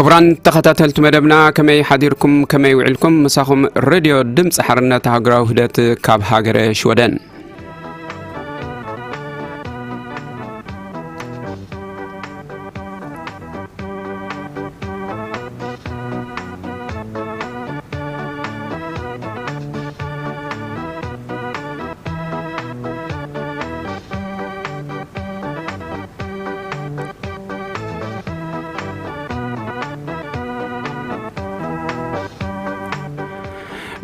ክቡራን ተኸታተልቲ መደብና፣ ከመይ ሓዲርኩም፣ ከመይ ውዒልኩም? ምሳኹም ሬድዮ ድምፂ ሓርነት ኣህጉራዊ ውህደት ካብ ሃገረ ሽወደን።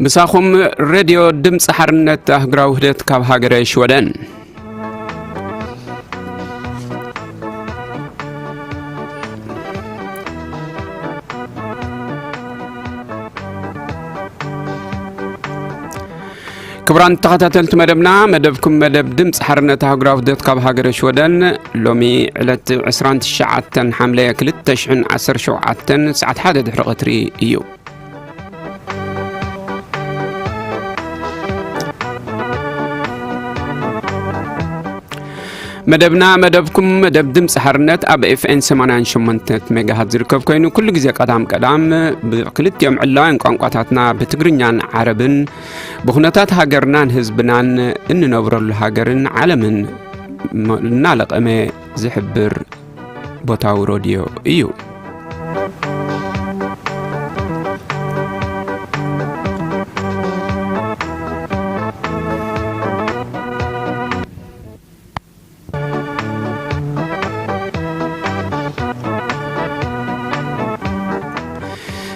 ምሳኹም ሬድዮ ድምፂ ሓርነት ኣህጉራዊ ውህደት ካብ ሃገረ ሽወደን። ክቡራን ተኸታተልቲ መደብና፣ መደብኩም መደብ ድምፂ ሓርነት ኣህጉራዊ ውህደት ካብ ሃገረ ሽወደን፣ ሎሚ ዕለት ዕስራን ትሽዓተን ሓምለ ክልተ ሽሕን ዓሰርተ ሸውዓተን ሰዓት ሓደ ድሕሪ ቀትሪ እዩ። መደብና፣ መደብኩም መደብ ድምፂ ሓርነት ኣብ ኤፍኤን ሰማንያን ሸሞንተ ሜጋሃት ዝርከብ ኮይኑ፣ ኩሉ ግዜ ቀዳም ቀዳም ብክልቲኦም ዕላውያን ቋንቋታትና፣ ብትግርኛን ዓረብን፣ ብኩነታት ሃገርናን ህዝብናን፣ እንነብረሉ ሃገርን ዓለምን እናለቐመ ዝሕብር ቦታዊ ሮድዮ እዩ።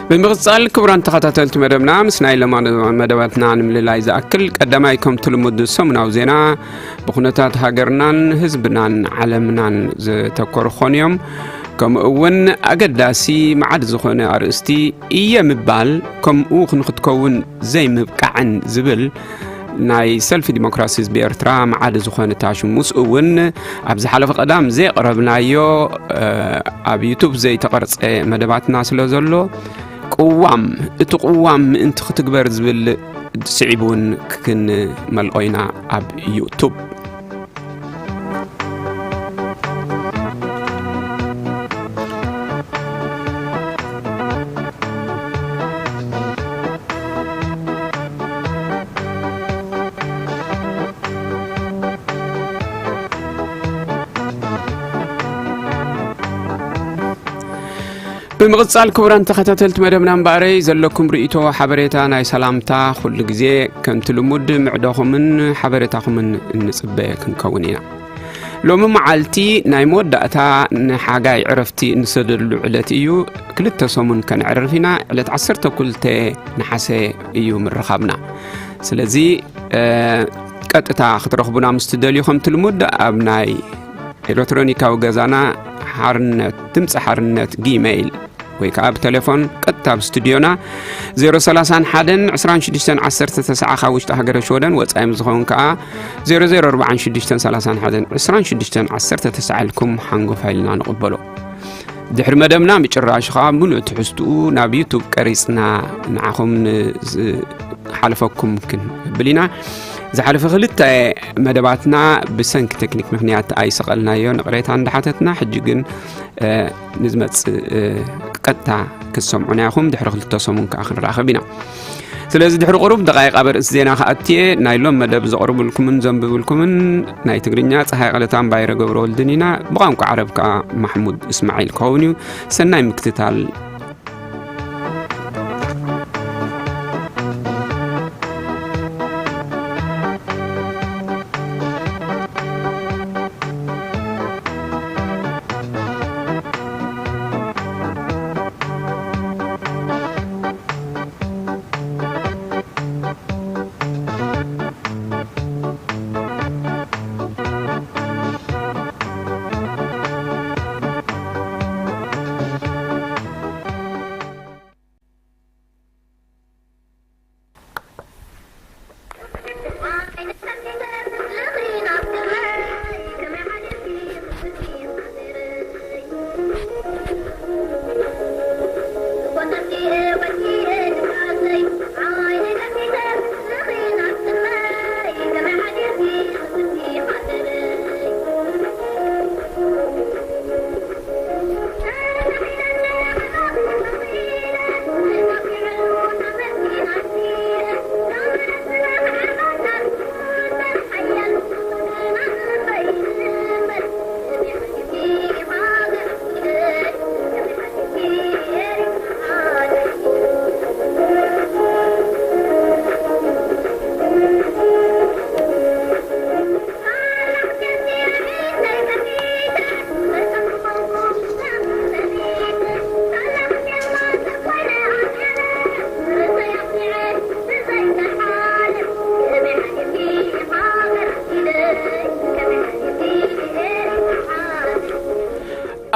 ብምቕጻል፣ ክቡራን ተኸታተልቲ መደብና፣ ምስ ናይ ሎማን መደባትና ንምልላይ ዝኣክል፣ ቀዳማይ፣ ከምቲ ልሙድ፣ ሰሙናዊ ዜና ብኹነታት ሃገርናን ህዝብናን ዓለምናን ዘተኮሩ ክኾኑ እዮም። ከምኡ እውን ኣገዳሲ መዓድ ዝኾነ ኣርእስቲ እየ ምባል፣ ከምኡ ክንክትከውን ዘይምብቃዕን ዝብል ናይ ሰልፊ ዲሞክራሲ ህዝቢ ኤርትራ መዓድ ዝኾነ ታሹ፣ ምስኡ እውን ኣብ ዝሓለፈ ቀዳም ዘየቕረብናዮ፣ እ፣ ኣብ ዩቱብ ዘይተቐርጸ መደባትና ስለ ዘሎ፣ ቅዋም፣ እቲ ቅዋም ምእንቲ ክትግበር ዝብል ስዒቡ እውን ክንመልኦ ኢና ኣብ ዩቱብ። ብምቕጻል፣ ክቡራን ተኸታተልቲ መደብና፣ እምበኣረይ ዘለኩም ርእይቶ፣ ሓበሬታ፣ ናይ ሰላምታ፣ ኩሉ ግዜ ከምቲ ልሙድ ምዕዶኹምን ሓበሬታኹምን እንጽበ ክንከውን ኢና። ሎሚ መዓልቲ ናይ መወዳእታ ንሓጋይ ዕረፍቲ እንሰደሉ ዕለት እዩ። ክልተ ሰሙን ከነዕርፍ ኢና። ዕለት ዓሰርተ ክልተ ነሓሰ እዩ ምርኻብና። ስለዚ፣ እ፣ ቀጥታ ክትረኽቡና ምስ ትደልዩ፣ ከምቲ ልሙድ ኣብ ናይ ኤሌክትሮኒካዊ ገዛና ሓርነት፣ ድምፂ ሓርነት ጊሜይል ወይ ከዓ ብቴሌፎን ቀጥታ ኣብ ስቱድዮና ዜሮ ሰላሳን ሓደን ዕስራን ሽዱሽተን ዓሰርተ ተስዓ ካብ ውሽጢ ሃገረ ሽወደን፣ ወፃኢ ምስ ዝኸውን ከዓ ዜሮ ዜሮ ኣርባዓን ሽዱሽተን ሰላሳን ሓደን ዕስራን ሽዱሽተን ዓሰርተ ተስዓ ኢልኩም ሓንጎፋይ ኢልና ንቕበሎ። ድሕሪ መደብና ምጭራሹ ከዓ ምሉእ ትሕዝትኡ ናብ ዩቱብ ቀሪፅና ንዓኹም ንዝሓለፈኩም ክንብል ኢና። ዝሓለፈ ክልተ መደባትና ብሰንኪ ቴክኒክ ምኽንያት ኣይሰቐልናዮን፣ ይቕሬታ እንዳሓተትና፣ ሕጂ ግን፣ እ፣ ንዝመጽእ፣ እ፣ ቀጥታ ክትሰምዑና ኢኹም። ድሕሪ ክልተ ሰሙን ከዓ ክንራኸብ ኢና። ስለዚ ድሕሪ ቁሩብ ደቃይቕ ኣብ ርእሲ ዜና ክኣትየ፣ ናይ ሎም መደብ ዘቕርብልኩምን ዘንብብልኩምን ናይ ትግርኛ ጸሃይ ቀለታን ባይረ ገብረወልድን ኢና። ብቋንቋ ዓረብ ከዓ ማሕሙድ እስማዒል ክኸውን እዩ። ሰናይ ምክትታል።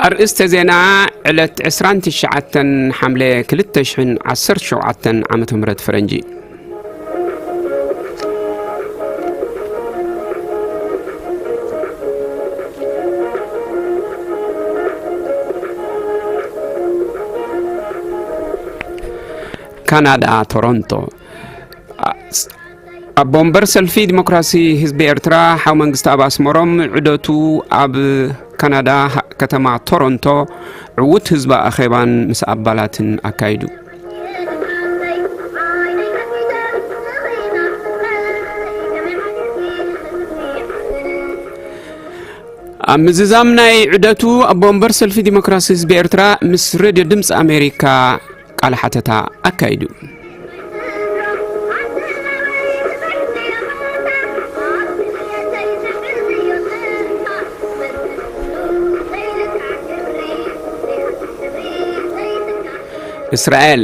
ኣርእስተ ዜና። ዕለት ዕስራን ትሽዓተን ሓምለ ክልተ ሽሕን ዓሰርተ ሸውዓተን ዓመተ ምህረት ፈረንጂ። ካናዳ፣ ቶሮንቶ። ኣ-፣ ስ-፣ ኣቦ ወንበር ሰልፊ ዲሞክራሲ ህዝቢ ኤርትራ ሓው መንግስቲ ኣብ ኣስመሮም ዑደቱ ኣብ ካናዳ ሃ-፣ ከተማ ቶሮንቶ ዕዉት ህዝቢ ኣኼባን ምስ ኣባላትን ኣካይዱ። ኣብ ምዝዛም ናይ ዑደቱ ኣቦ ወንበር ሰልፊ ዲሞክራሲ ህዝቢ ኤርትራ ምስ ሬድዮ ድምፂ ኣሜሪካ ቃለ ሓተታ ኣካይዱ። እስራኤል፣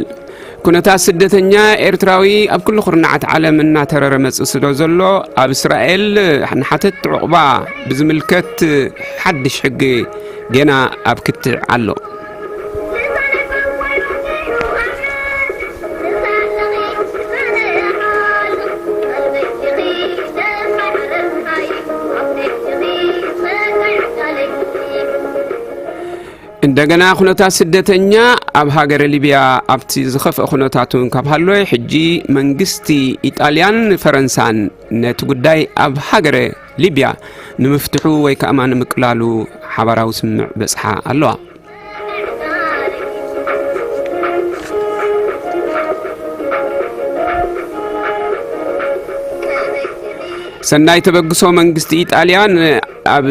ኩነታት ስደተኛ ኤርትራዊ ኣብ ኩሉ ኩርናዓት ዓለም እናተረረ መጽእ ስለ ዘሎ፣ ኣብ እስራኤል ንሓተት ዕቑባ ብዝምልከት ሓድሽ ሕጊ ጌና ኣብ ክትዕ ኣሎ። እንደገና ኩነታት ስደተኛ ኣብ ሃገረ ሊብያ ኣብቲ ዝኸፍአ ኩነታት እውን ካብ ሃለወ፣ ሕጂ መንግስቲ ኢጣልያን ፈረንሳን ነቲ ጉዳይ ኣብ ሃገረ ሊብያ ንምፍትሑ ወይ ከኣ ንምቅላሉ ሓባራዊ ስምምዕ በጽሓ ኣለዋ። ሰናይ ተበግሶ መንግስቲ ኢጣልያ ን-፣ ኣብ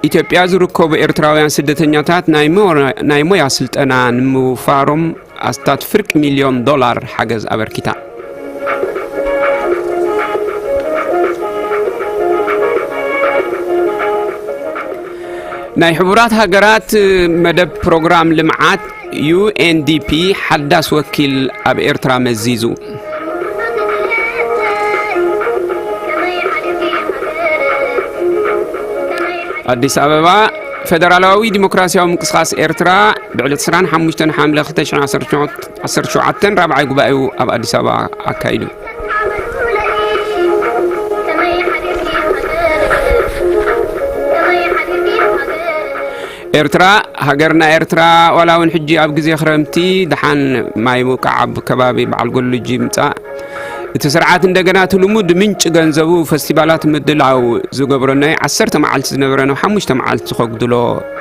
ኢትዮጵያ ዝርከቡ ኤርትራውያን ስደተኛታት ናይ ሞ-፣ ናይ ሞያ ስልጠና ንምውፋሮም ኣስታት ፍርቂ ሚልዮን ዶላር ሓገዝ ኣበርኪታ። ናይ ሕቡራት ሃገራት መደብ ፕሮግራም ልምዓት ዩ ኤን ዲ ፒ ሓዳስ ወኪል ኣብ ኤርትራ መዚዙ። ኣዲስ ኣበባ፣ ፈደራላዊ ዲሞክራሲያዊ ምንቅስቓስ ኤርትራ ብዕለት ዕስራን ሓሙሽተን ሓምለ ክልተ ሽሕን ዓሰርተ ሸውዓተን ራብዓይ ጉባኤኡ ኣብ ኣዲስ ኣበባ ኣካይዱ። ኤርትራ፣ ሃገርና ኤርትራ፣ ዋላ እውን ሕጂ ኣብ ግዜ ክረምቲ ደሓን ማይ ምውቃዕ ኣብ ከባቢ በዓል ጎልጅ ይምጻእ። እቲ ስርዓት እንደገና እቲ ልሙድ ምንጪ ገንዘቡ ፈስቲቫላት ምድላው ዝገብሮ ናይ ዓሰርተ መዓልቲ ዝነበረ ናብ ሓሙሽተ መዓልቲ ከጉድሎ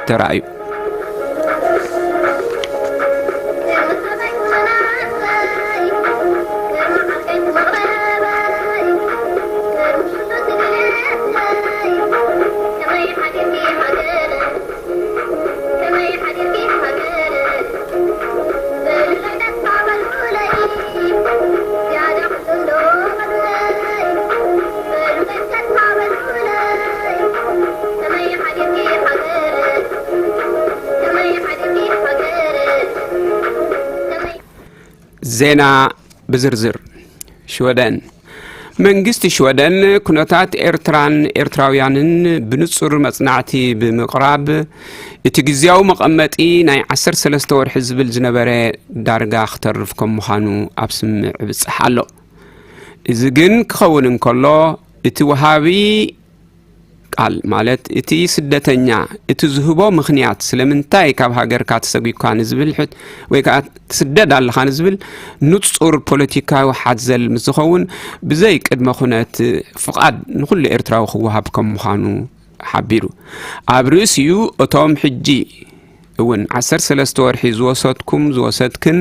ተራእዩ። ዜና ብዝርዝር። ሽወደን። መንግስቲ ሽወደን ኩነታት ኤርትራን ኤርትራውያንን ብንጹር መጽናዕቲ ብምቕራብ፣ እቲ ግዝያዊ መቐመጢ ናይ ዓሰርተ ሰለስተ ወርሒ ዝብል ዝነበረ ዳርጋ ክተርፍ ከም ምዃኑ ኣብ ስምምዕ ይብጽሕ ኣሎ። እዚ ግን ክኸውን እንከሎ፣ እቲ ወሃቢ ቃል፣ ማለት እቲ ስደተኛ እቲ ዝህቦ ምኽንያት ስለምንታይ ካብ ሃገርካ ተሰጒግካ ንዝብል ሕት-፣ ወይ ከኣ ትስደድ ኣለኻ ንዝብል ንጹር ፖለቲካዊ ሓዘል ምስ ዝኸውን፣ ብዘይ ቅድመ ኩነት ፍቓድ ንኹሉ ኤርትራዊ ክወሃብ ከም ምዃኑ ሓቢሩ። ኣብ ርእሲኡ እቶም ሕጂ እውን ዓሰርተ ሰለስተ ወርሒ ዝወሰድኩም ዝወሰድክን፣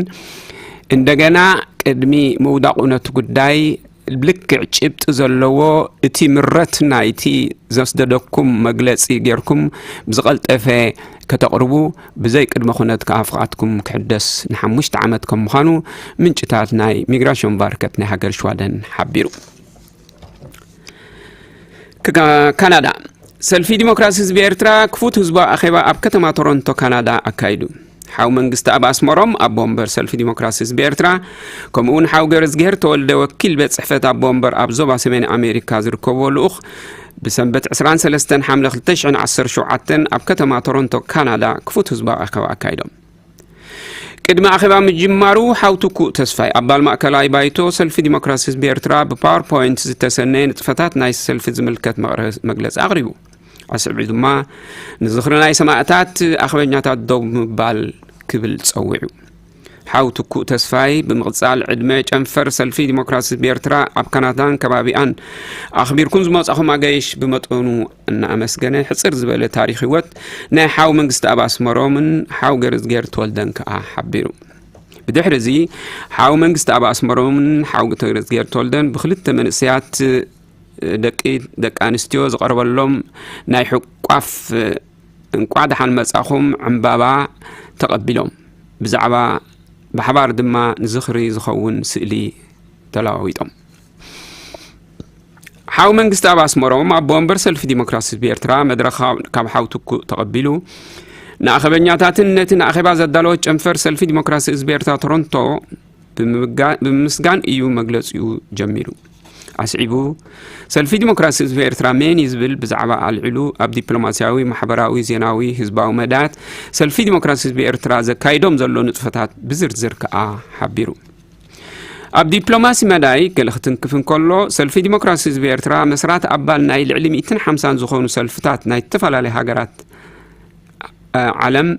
እንደገና ቅድሚ ምውዳቑ ነቲ ጉዳይ ብልክዕ ጭብጢ ዘለዎ፣ እቲ ምረት ናይቲ ዘስደደኩም መግለጺ ጌርኩም ብዝቐልጠፈ ከተቕርቡ፣ ብዘይ ቅድመ ኩነት ከኣ ፍቓድኩም ክሕደስ ንሓሙሽተ ዓመት ከም ምዃኑ ምንጭታት ናይ ሚግራሾንቫርከት ናይ ሃገር ሽዋደን ሓቢሩ። ክጋ-፣ ካናዳ። ሰልፊ ዲሞክራሲ ህዝቢ ኤርትራ ክፉት ህዝባዊ ኣኼባ ኣብ ከተማ ቶሮንቶ ካናዳ ኣካይዱ። ሓው መንግስቲ ኣብ ኣስመሮም፣ ኣቦ ወንበር ሰልፊ ዲሞክራሲ ህዝቢ ኤርትራ፣ ከምኡ እውን ሓው ገረዝግሄር ተወልደ፣ ወኪል ቤት ጽሕፈት ኣቦ ወንበር ኣብ ዞባ ሰሜን ኣሜሪካ ዝርከብዎ ልኡኽ፣ ብሰንበት ዕስራን ሰለስተን ሓምለ ክልተ ሽሕን ዓሰርተ ሸውዓተን ኣብ ከተማ ቶሮንቶ ካናዳ ክፉት ህዝባዊ ኣኼባ ኣካይዶም። ቅድሚ ኣኼባ ምጅማሩ ሓው ትኩእ ተስፋይ ኣባል ማእከላይ ባይቶ ሰልፊ ዲሞክራሲ ህዝቢ ኤርትራ ብፓወርፖይንት ዝተሰነየ ንጥፈታት ናይ ሰልፊ ዝምልከት መቕረ- መግለጺ ኣቕሪቡ። ኣስዕቡ ድማ ንዝኽሪ ናይ ሰማእታት ኣኽበኛታት ደው ምባል ክብል ጸዊዑ። ሓው ትኩእ ተስፋይ ብምቕጻል ዕድመ ጨንፈር ሰልፊ ዲሞክራሲ ህዝቢ ኤርትራ ኣብ ካናዳን ከባቢኣን ኣኽቢርኩም ዝመጻኹም ኣጋይሽ ብመጠኑ እናኣመስገነ ሕጽር ዝበለ ታሪኽ ህይወት ናይ ሓው መንግስቲ ኣብ ኣስመሮምን ሓው ገርዝጌር ተወልደን ከኣ ሓቢሩ። ብድሕሪ እዚ ሓው መንግስቲ ኣብ ኣስመሮምን ሓው ገርዝጌር ተወልደን ብክልተ መንእሰያት ደቂ ደቂ ኣንስትዮ ዝቐርበሎም ናይ ሕቋፍ እንቋዕ ደሓን መጻኹም ዕምባባ ተቐቢሎም ብዛዕባ ብሓባር ድማ ንዝኽሪ ዝኸውን ስእሊ ተለዋዊጦም። ሓው መንግስቲ ኣብ ኣስመሮም ኣቦ ወንበር ሰልፊ ዲሞክራሲ ህዝቢ ኤርትራ መድረኽ ካብ ሓው ትኩእ ተቐቢሉ ንኣኸበኛታትን ነቲ ንኣኼባ ዘዳለወት ጨንፈር ሰልፊ ዲሞክራሲ ህዝቢ ኤርትራ ቶሮንቶ ብምምጋ- ብምምስጋን እዩ መግለጺኡ ጀሚሩ። ኣስዒቡ ሰልፊ ዲሞክራሲ ህዝቢ ኤርትራ መን እዩ ዝብል ብዛዕባ ኣልዒሉ ኣብ ዲፕሎማስያዊ፣ ማሕበራዊ፣ ዜናዊ፣ ህዝባዊ መዳያት ሰልፊ ዲሞክራሲ ህዝቢ ኤርትራ ዘካይዶም ዘሎ ንጥፈታት ብዝርዝር ከኣ ሓቢሩ። ኣብ ዲፕሎማሲ መዳይ ገለ ክትንክፍ እንከሎ ሰልፊ ዲሞክራሲ ህዝቢ ኤርትራ መስራት ኣባል ናይ ልዕሊ ሚእትን ሓምሳን ዝኾኑ ሰልፍታት ናይ ዝተፈላለዩ ሃገራት ዓለም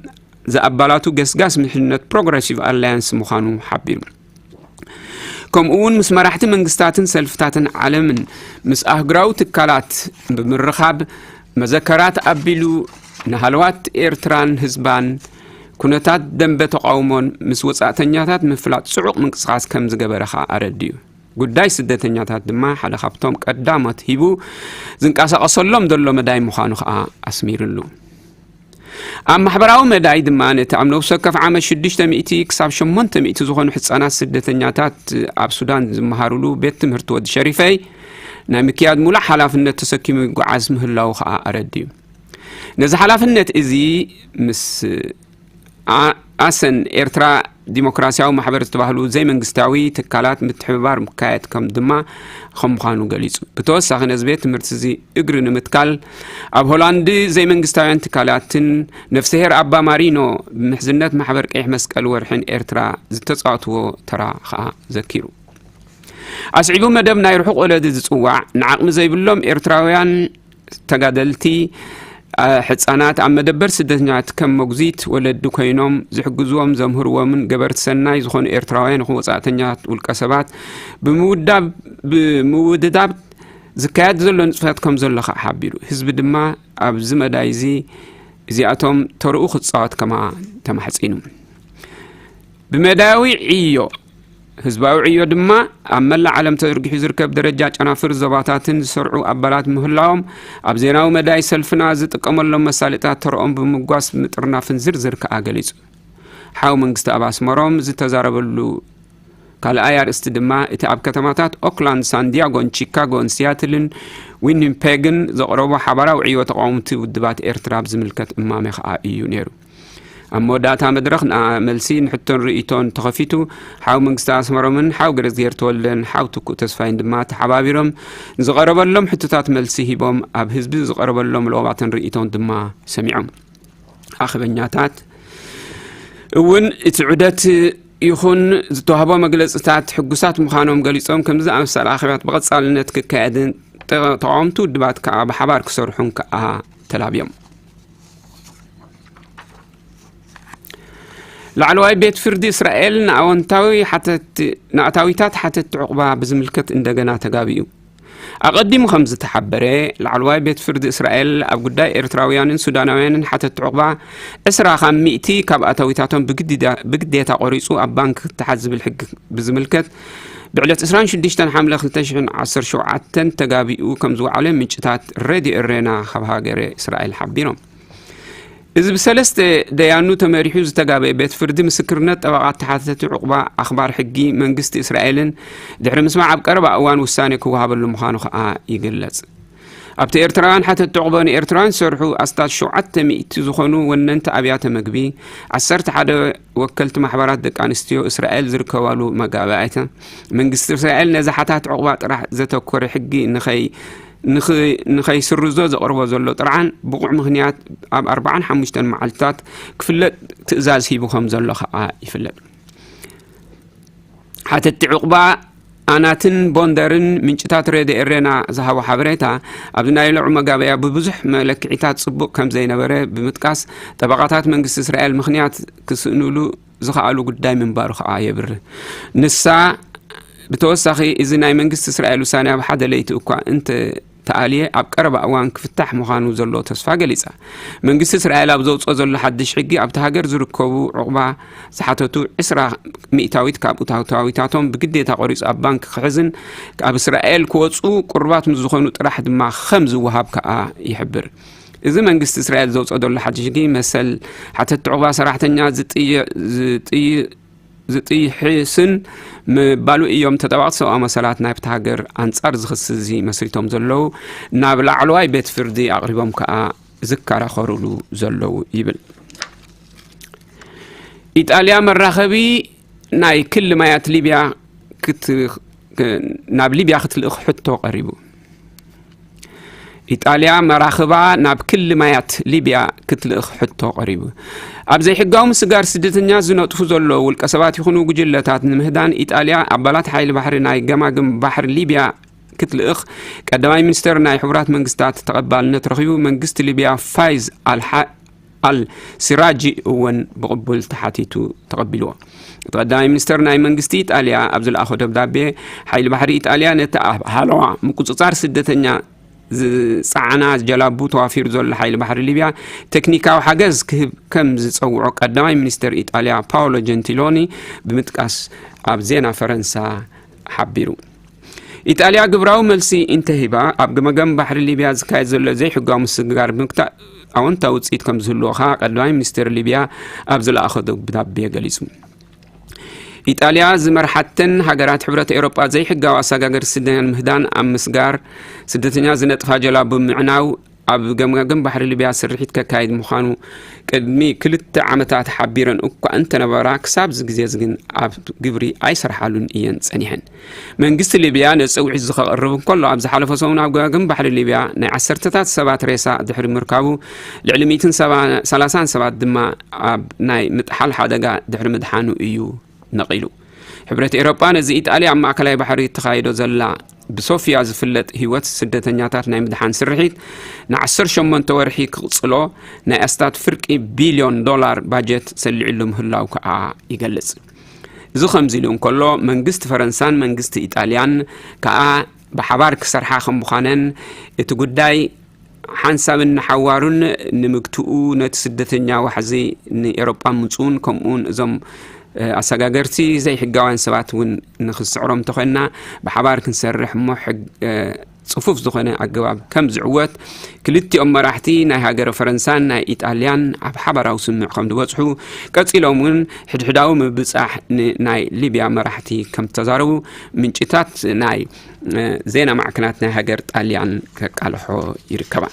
ዝኣባላቱ ገስጋስ ምሕዝነት ፕሮግረሲቭ ኣላያንስ ምዃኑ ሓቢሩ። ከምኡ እውን ምስ መራሕቲ መንግስታትን ሰልፍታትን ዓለምን ምስ ኣህጉራዊ ትካላት ብምርኻብ መዘከራት ኣቢሉ ንሃለዋት ኤርትራን ህዝባን ኩነታት ደንበ ተቃውሞን ምስ ወጻእተኛታት ምፍላጥ ጽዑቕ ምንቅስቃስ ከም ዝገበረ ከኣ ኣረዲዩ። ጉዳይ ስደተኛታት ድማ ሓደ ካብቶም ቀዳሞት ሂቡ ዝንቀሳቐሰሎም ዘሎ መዳይ ምዃኑ ከኣ ኣስሚርሉ። ኣብ ማሕበራዊ መዳይ ድማ ነቲ ኣብ ነፍሲ ወከፍ ዓመት ሽዱሽተ ሚእቲ ክሳብ ሸሞንተ ሚእቲ ዝኾኑ ህጻናት ስደተኛታት ኣብ ሱዳን ዝመሃሩሉ ቤት ትምህርቲ ወዲ ሸሪፈይ ናይ ምክያድ ሙሉእ ሓላፍነት ተሰኪሙ ይጓዓዝ ምህላዉ ከኣ ኣረዲዩ። ነዚ ሓላፍነት እዚ ምስ ኣሰን ኤርትራ ዲሞክራሲያዊ ማሕበር ዝተባህሉ ዘይመንግስታዊ ትካላት ምትሕብባር ምካየድ ከም ድማ ከም ምዃኑ ገሊጹ። ብተወሳኺ ነዚ ቤት ትምህርቲ እዚ እግሪ ንምትካል ኣብ ሆላንድ ዘይመንግስታውያን ትካላትን ነፍስሄር ኣባ ማሪኖ ብምሕዝነት ማሕበር ቀይሕ መስቀል ወርሕን ኤርትራ ዝተጻወትዎ ተራ ከኣ ዘኪሩ። ኣስዒቡ መደብ ናይ ርሑቕ ወለዲ ዝጽዋዕ ንዓቕሚ ዘይብሎም ኤርትራውያን ተጋደልቲ ሕጻናት ኣብ መደበር ስደተኛት ከም መጉዚት ወለዲ ኮይኖም ዝሕግዝዎም ዘምህርዎምን ገበርቲ ሰናይ ዝኾኑ ኤርትራውያን ይኹን ወጻእተኛት ውልቀ ሰባት ብምውዳብ ብምውድዳብ ዝካየድ ዘሎ ንጥፈት ከም ዘሎ ከኣ ሓቢሩ። ህዝቢ ድማ ኣብዚ መዳይ እዚ እዚኣቶም ተርኡ ክጻወት ከማ ተማሕጺኑ። ብመዳያዊ ዕዮ ህዝባዊ ዕዮ ድማ ኣብ መላእ ዓለም ተዘርጊሑ ዝርከብ ደረጃ ጨናፍር ዞባታትን ዝሰርዑ ኣባላት ምህላዎም ኣብ ዜናዊ መዳይ ሰልፍና ዝጥቀመሎም መሳለጥታት ተርኦም ብምጓስ ምጥርናፍን ዝርዝር ከኣ ገሊጹ። ሓው መንግስቲ ኣብ ኣስመሮም ዝተዛረበሉ ካልኣይ ኣርእስቲ ድማ እቲ ኣብ ከተማታት ኦክላንድ፣ ሳንዲያጎን፣ ቺካጎን፣ ሲያትልን ዊኒፔግን ዘቕረቦ ሓባራዊ ዕዮ ተቃወምቲ ውድባት ኤርትራ ብዝምልከት እማመ ከኣ እዩ ነይሩ። ኣብ መወዳእታ መድረኽ ንመልሲ ንሕቶን ርእይቶን ተኸፊቱ። ሓው መንግስቲ ኣስመሮምን ሓው ገረዝጌር ተወልደን ሓው ትኩእ ተስፋይን ድማ ተሓባቢሮም ንዝቐረበሎም ሕቶታት መልሲ ሂቦም ኣብ ህዝቢ ዝቐረበሎም ለዋባትን ርእይቶን ድማ ሰሚዖም። ኣኽበኛታት እውን እቲ ዑደት ይኹን ዝተዋህቦ መግለጽታት ሕጉሳት ምዃኖም ገሊጾም ከምዚ ዝኣመሰለ ኣኼባት ብቐጻልነት ክካየድን ተቃወምቲ ውድባት ከኣ ብሓባር ክሰርሑን ከኣ ተላብዮም። ላዕለዋይ ቤት ፍርዲ እስራኤል ንኣወንታዊ ሓተት ንኣታዊታት ሓተት ዕቑባ ብዝምልከት እንደገና ተጋቢኡ። ኣቐዲሙ ከም ዝተሓበረ ላዕለዋይ ቤት ፍርዲ እስራኤል ኣብ ጉዳይ ኤርትራውያንን ሱዳናውያንን ሓተት ዕቑባ ዕስራ ካብ ሚእቲ ካብ ኣታዊታቶም ብግዴታ ቆሪጹ ኣብ ባንክ ክተሓዝ ዝብል ሕጊ ብዝምልከት ብዕለት ዕስራን ሽዱሽተን ሓምለ ክልተ ሽሕን ዓሰርተ ሸውዓተን ተጋቢኡ ከም ዝወዓለ ምንጭታት ሬድዮ ኤሬና ካብ ሃገረ እስራኤል ሓቢሮም። እዚ ብሰለስተ ደያኑ ተመሪሑ ዝተጋበየ ቤት ፍርዲ ምስክርነት ጠበቓት ተሓተቲ ዕቑባ ኣኽባር ሕጊ መንግስቲ እስራኤልን ድሕሪ ምስማዕ ኣብ ቀረባ እዋን ውሳኔ ክወሃበሉ ምዃኑ ከኣ ይግለጽ። ኣብቲ ኤርትራውያን ሓተቲ ዕቑባ ንኤርትራውያን ዝሰርሑ ኣስታት ሸውዓተ ሚእቲ ዝኾኑ ወነንቲ ኣብያተ መግቢ፣ ዓሰርተ ሓደ ወከልቲ ማሕበራት ደቂ ኣንስትዮ እስራኤል ዝርከባሉ መጋባእያታ መንግስቲ እስራኤል ነዚ ሓታት ዕቑባ ጥራሕ ዘተኮረ ሕጊ ንኸይ ንኸይስርዞ ዘቕርቦ ዘሎ ጥርዓን ብቑዕ ምኽንያት ኣብ ኣርባዓን ሓሙሽተን መዓልትታት ክፍለጥ ትእዛዝ ሂቡ ከም ዘሎ ከዓ ይፍለጥ። ሓተቲ ዕቑባ ኣናትን ቦንደርን ምንጭታት ሬድዮ ኤሬና ዝሃቦ ሓበሬታ፣ ኣብዚ ናይ ሎዑ መጋበያ ብብዙሕ መለክዒታት ጽቡቕ ከም ዘይነበረ ብምጥቃስ፣ ጠበቓታት መንግስቲ እስራኤል ምኽንያት ክስእኑሉ ዝኸኣሉ ጉዳይ ምንባሩ ከዓ የብርህ። ንሳ ብተወሳኺ፣ እዚ ናይ መንግስቲ እስራኤል ውሳኔ ኣብ ሓደ ለይቲ እኳ እንተ ተኣልየ ኣብ ቀረባ እዋን ክፍታሕ ምዃኑ ዘሎ ተስፋ ገሊጻ። መንግስቲ እስራኤል ኣብ ዘውፅኦ ዘሎ ሓድሽ ሕጊ ኣብቲ ሃገር ዝርከቡ ዕቑባ ዝሓተቱ ዕስራ ሚእታዊት ካብ እታውታዊታቶም ብግዴታ ቆሪፁ ኣብ ባንክ ክሕዝን ኣብ እስራኤል ክወፁ ቅሩባት ምስ ዝኾኑ ጥራሕ ድማ ከም ዝወሃብ ከዓ ይሕብር። እዚ መንግስቲ እስራኤል ዘውፅኦ ዘሎ ሓድሽ ሕጊ መሰል ሓተቲ ዕቑባ ሰራሕተኛ ዝጥይሕስን ምባሉ እዮም ተጠባቕቲ ሰብኣዊ መሰላት ናብቲ ሃገር ኣንጻር ዝኽሲ እዚ መስሪቶም ዘለዉ ናብ ላዕለዋይ ቤት ፍርዲ ኣቕሪቦም ከኣ ዝከራኸሩሉ ዘለዉ ይብል። ኢጣልያ መራኸቢ ናይ ክሊ ማያት ሊብያ ናብ ሊብያ ክትልእኽ ሕቶ ቀሪቡ። ኢጣልያ መራኽባ ናብ ክሊ ማያት ሊብያ ክትልእኽ ሕቶ ቀሪቡ። ኣብ ዘይሕጋዊ ምስጋር ስደተኛ ዝነጥፉ ዘለዉ ውልቀ ሰባት ይኹኑ ጉጅለታት ንምህዳን ኢጣልያ ኣባላት ሓይሊ ባሕሪ ናይ ገማግም ባሕሪ ሊብያ ክትልእኽ ቀዳማይ ሚኒስተር ናይ ሕቡራት መንግስታት ተቐባልነት ረኺቡ። መንግስቲ ሊብያ ፋይዝ ኣልሓ ኣል ሲራጂ እውን ብቕቡል ተሓቲቱ ተቐቢልዎ። እቲ ቀዳማይ ሚኒስተር ናይ መንግስቲ ኢጣልያ ኣብ ዝለኣኾ ደብዳቤ፣ ሓይሊ ባሕሪ ኢጣልያ ነቲ ኣብ ሃለዋ ምቁጽጻር ስደተኛ ዝጸዓና ጀላቡ ተዋፊሩ ዘሎ ሓይሊ ባሕሪ ሊብያ ቴክኒካዊ ሓገዝ ክህብ ከም ዝጸውዖ ቀዳማይ ሚኒስተር ኢጣልያ ፓውሎ ጀንቲሎኒ ብምጥቃስ ኣብ ዜና ፈረንሳ ሓቢሩ። ኢጣልያ ግብራዊ መልሲ እንተሂባ፣ ኣብ ገመገም ባሕሪ ሊብያ ዝካየድ ዘሎ ዘይሕጋዊ ምስግጋር ብምግታእ ኣወንታዊ ውፅኢት ከም ዝህልዎ ከዓ ቀዳማይ ሚኒስትር ሊብያ ኣብ ዝለኣኸ ደብዳቤ ገሊፁ። ኢጣልያ ዝመርሓተን ሃገራት ሕብረት ኤውሮጳ ዘይሕጋዊ ኣሰጋገርቲ ስደተኛ ንምህዳን ኣብ ምስጋር ስደተኛ ዝነጥፋ ጀላቡ ብምዕናው ኣብ ገማግም ባሕሪ ሊብያ ስርሒት ከካይድ ምዃኑ ቅድሚ ክልተ ዓመታት ሓቢረን እኳ እንተነበራ፣ ክሳብ እዚ ግዜ እዚ ግን ኣብ ግብሪ ኣይሰርሓሉን እየን ጸኒሐን። መንግስቲ ሊብያ ነዚ ጸውዒት እዚ ከቕርብ እንከሎ፣ ኣብ ዝሓለፈ ሰሙን ኣብ ገማግም ባሕሪ ሊብያ ናይ ዓሰርተታት ሰባት ሬሳ ድሕሪ ምርካቡ፣ ልዕሊ ሚእትን ሰላሳን ሰባት ድማ ኣብ ናይ ምጥሓል ሓደጋ ድሕሪ ምድሓኑ እዩ ነቒሉ። ሕብረት ኤውሮጳ ነዚ ኢጣልያ ኣብ ማእከላይ ባሕሪ እተኻይዶ ዘላ ብሶፊያ ዝፍለጥ ህይወት ስደተኛታት ናይ ምድሓን ስርሒት ንዓሰርተ ሸሞንተ ወርሒ ክቕጽሎ ናይ ኣስታት ፍርቂ ቢልዮን ዶላር ባጀት ሰሊዕሉ ምህላው ከኣ ይገልጽ። እዚ ከምዚ ኢሉ እንከሎ፣ መንግስቲ ፈረንሳን መንግስቲ ኢጣልያን ከኣ ብሓባር ክሰርሓ ከም ምዃነን እቲ ጉዳይ ሓንሳብን ንሓዋሩን ንምግትኡ ነቲ ስደተኛ ዋሕዚ ንኤውሮጳ ምምጽኡን ከምኡውን እዞም ኣሰጋገርቲ ዘይሕጋውያን ሰባት እውን ንክስዕሮም እንተኾይንና ብሓባር ክንሰርሕ እሞ ሕግ ጽፉፍ ዝኾነ ኣገባብ ከም ዝዕወት ክልቲኦም መራሕቲ ናይ ሃገረ ፈረንሳን ናይ ኢጣልያን ኣብ ሓባራዊ ስምምዕ ከም ዝበጽሑ ቀጺሎም እውን ሕድሕዳዊ ምብጻሕ ንናይ ሊብያ መራሕቲ ከም ዝተዛረቡ ምንጭታት ናይ ዜና ማዕከናት ናይ ሃገር ጣልያን ከቃልሖ ይርከባ።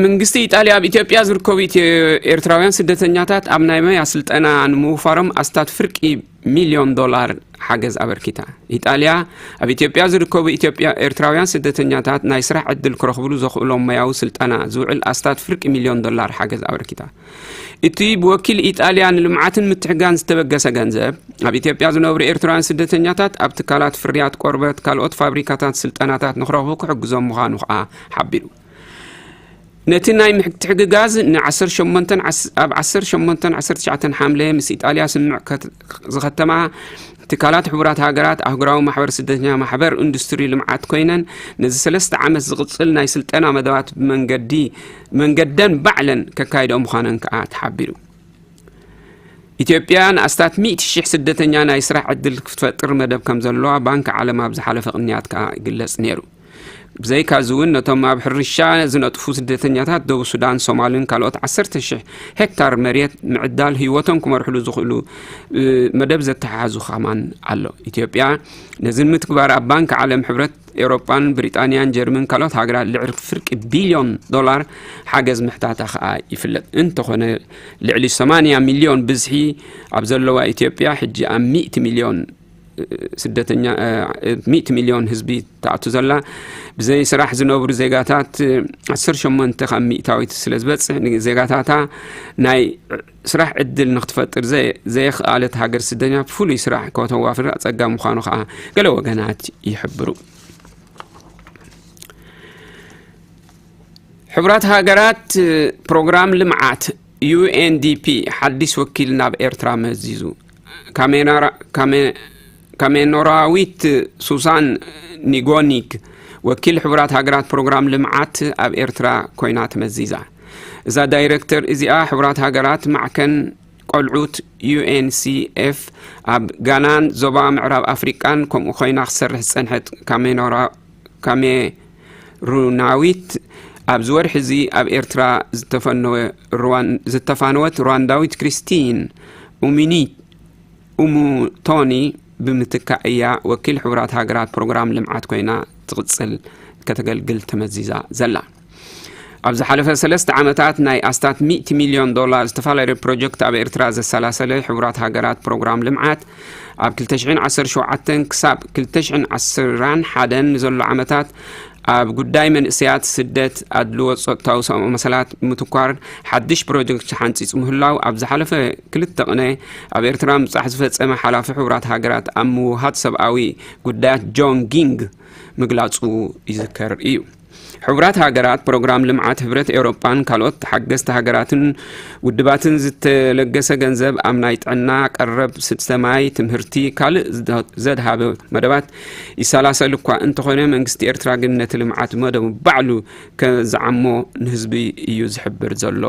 መንግስቲ ኢጣልያ ኣብ ኢትዮጵያ ዝርከቡ ኤርትራውያን ስደተኛታት ኣብ ናይ መያ ስልጠና ንምውፋሮም ኣስታት ፍርቂ ሚልዮን ዶላር ሓገዝ ኣበርኪታ። ኢጣልያ ኣብ ኢትዮጵያ ዝርከቡ ኢትዮጵያ ኤርትራውያን ስደተኛታት ናይ ስራሕ ዕድል ክረኽብሉ ዘኽእሎም መያዊ ስልጠና ዝውዕል ኣስታት ፍርቂ ሚልዮን ዶላር ሓገዝ ኣበርኪታ። እቲ ብወኪል ኢጣልያ ንልምዓትን ምትሕጋን ዝተበገሰ ገንዘብ፣ ኣብ ኢትዮጵያ ዝነብሩ ኤርትራውያን ስደተኛታት ኣብ ትካላት ፍርያት ቆርበት፣ ካልኦት ፋብሪካታት ስልጠናታት ንክረኽቡ ክሕግዞም ምዃኑ ከኣ ሓቢሩ። ነቲ ናይ ምትሕግጋዝ ን ዓሰርተ ሸሞንተ፣ ኣብ ዓሰርተ ሸሞንተ ዓሰርተ ትሽዓተ ሓምለ ምስ ኢጣልያ ስምምዕ ዝኸተማ ትካላት ሕቡራት ሃገራት ኣህጉራዊ ማሕበር ስደተኛ ማሕበር ኢንዱስትሪ ልምዓት ኮይነን፣ ነዚ ሰለስተ ዓመት ዝቕጽል ናይ ስልጠና መደባት ብመንገዲ መንገደን ባዕለን ከካይደኦ ምዃነን ከኣ ተሓቢሩ። ኢትዮጵያ ንኣስታት ሚእቲ ሽሕ ስደተኛ ናይ ስራሕ ዕድል ክትፈጥር መደብ ከም ዘለዋ ባንኪ ዓለም ኣብ ዝሓለፈ ቅንያት ከኣ ይግለጽ ነይሩ። ብዘይካዚ እውን ነቶም ኣብ ሕርሻ ዝነጥፉ ስደተኛታት ደቡብ ሱዳን፣ ሶማልን ካልኦት ዓሰርተ ሽሕ ሄክታር መሬት ምዕዳል ህይወቶም ክመርሕሉ ዝኽእሉ መደብ ዘተሓሕዙ ከማን ኣሎ። ኢትዮጵያ ነዚ ንምትግባር ኣብ ባንኪ ዓለም፣ ሕብረት ኤውሮጳን ብሪጣንያን ጀርመን ካልኦት ሃገራት ልዕሊ ፍርቂ ቢልዮን ዶላር ሓገዝ ምሕታታ ከኣ ይፍለጥ። እንተኾነ ልዕሊ ሰማንያ ሚልዮን ብዝሒ ኣብ ዘለዋ ኢትዮጵያ ሕጂ ኣብ ሚእቲ ሚልዮን ስደተኛ ሚእቲ ሚልዮን ህዝቢ ትኣቱ ዘላ፣ ብዘይ ስራሕ ዝነብሩ ዜጋታት ዓሰርተ ሸሞንተ ካብ ሚእታዊት ስለ ዝበፅሕ፣ ንዜጋታታ ናይ ስራሕ ዕድል ንክትፈጥር ዘየኽኣለት ሃገር ስደተኛ ብፍሉይ ስራሕ ከተዋፍር ኣፀጋሚ ምዃኑ ከዓ ገለ ወገናት ይሕብሩ። ሕቡራት ሃገራት ፕሮግራም ልምዓት ዩ ኤን ዲ ፒ ሓዲስ ወኪል ናብ ኤርትራ መዚዙ። ካሜኖራዊት ሱሳን ኒጎኒክ ወኪል ሕቡራት ሃገራት ፕሮግራም ልምዓት ኣብ ኤርትራ ኮይና ተመዚዛ። እዛ ዳይረክተር እዚኣ ሕቡራት ሃገራት ማዕከን ቆልዑት ዩ ኤን ሲ ኤፍ ኣብ ጋናን ዞባ ምዕራብ ኣፍሪቃን ከምኡ ኮይና ክሰርሕ ዝጸንሐት ካሜኖራ ካሜሩናዊት ኣብዚ ወርሒ እዚ ኣብ ኤርትራ ዝተፈነወ ሩዋን-፣ ዝተፋነወት ሩዋንዳዊት ክሪስቲን ኡሚኒ-፣ ኡሙቶኒ ብምትካእ እያ ወኪል ሕቡራት ሃገራት ፕሮግራም ልምዓት ኮይና ትቕጽል ከተገልግል ተመዚዛ ዘላ። ኣብ ዝሓለፈ ሰለስተ ዓመታት ናይ ኣስታት ሚእቲ ሚልዮን ዶላር ዝተፈላለዩ ፕሮጀክት ኣብ ኤርትራ ዘሰላሰለ ሕቡራት ሃገራት ፕሮግራም ልምዓት ኣብ ክልተ ሽሕን ዓሰርተ ሸውዓተን ክሳብ ክልተ ሽሕን ዓሰርተ ሓደን ንዘሎ ዓመታት ኣብ ጉዳይ መንእሰያት፣ ስደት፣ ኣድልዎ ጾታዊ ሰብኣዊ መሰላት ምትኳር ሓድሽ ፕሮጀክት ሓንጺጹ ምህላው ኣብ ዝሓለፈ ክልተ ቅነ ኣብ ኤርትራ ምብጻሕ ዝፈጸመ ሓላፊ ሕቡራት ሃገራት ኣብ ምውሃድ ሰብኣዊ ጉዳያት ጆን ጊንግ ምግላጹ ይዝከር እዩ። ሕቡራት ሃገራት ፕሮግራም ልምዓት ህብረት ኤውሮጳን ካልኦት ሓገዝቲ ሃገራትን ውድባትን ዝተለገሰ ገንዘብ ኣብ ናይ ጥዕና፣ ቀረብ ስስተ ማይ፣ ትምህርቲ፣ ካልእ ዘድሃበ መደባት ይሰላሰል እኳ እንተኾነ፣ መንግስቲ ኤርትራ ግን ነቲ ልምዓት መደቡ ባዕሉ ከዝዓሞ ንህዝቢ እዩ ዝሕብር ዘሎ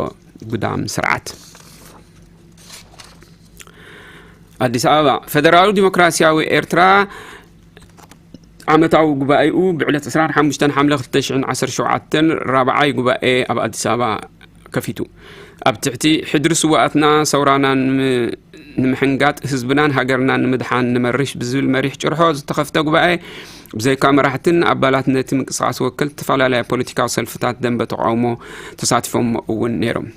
ጉዳም ስርዓት። ኣዲስ ኣበባ፣ ፈደራላዊ ዲሞክራሲያዊ ኤርትራ ዓመታዊ ጉባኤኡ ብዕለት ዕስራን ሓሙሽተን ሓምለ ክልተ ሽሕን ዓሰርተ ሸውዓተን ራብዓይ ጉባኤ ኣብ ኣዲስ ኣበባ ከፊቱ። ኣብ ትሕቲ ሕድሪ ስውኣትና ሰውራና ንም-፣ ንምሕንጋጥ ህዝብናን ሃገርናን ንምድሓን ንመርሽ ብዝብል መሪሕ ጭርሖ ዝተኸፍተ ጉባኤ ብዘይካ መራሕትን ኣባላት ነቲ ምንቅስቃስ ወከልቲ ዝተፈላለያ ፖለቲካዊ ሰልፍታት ደንበ ተቃውሞ ተሳቲፎም እውን ነይሮም።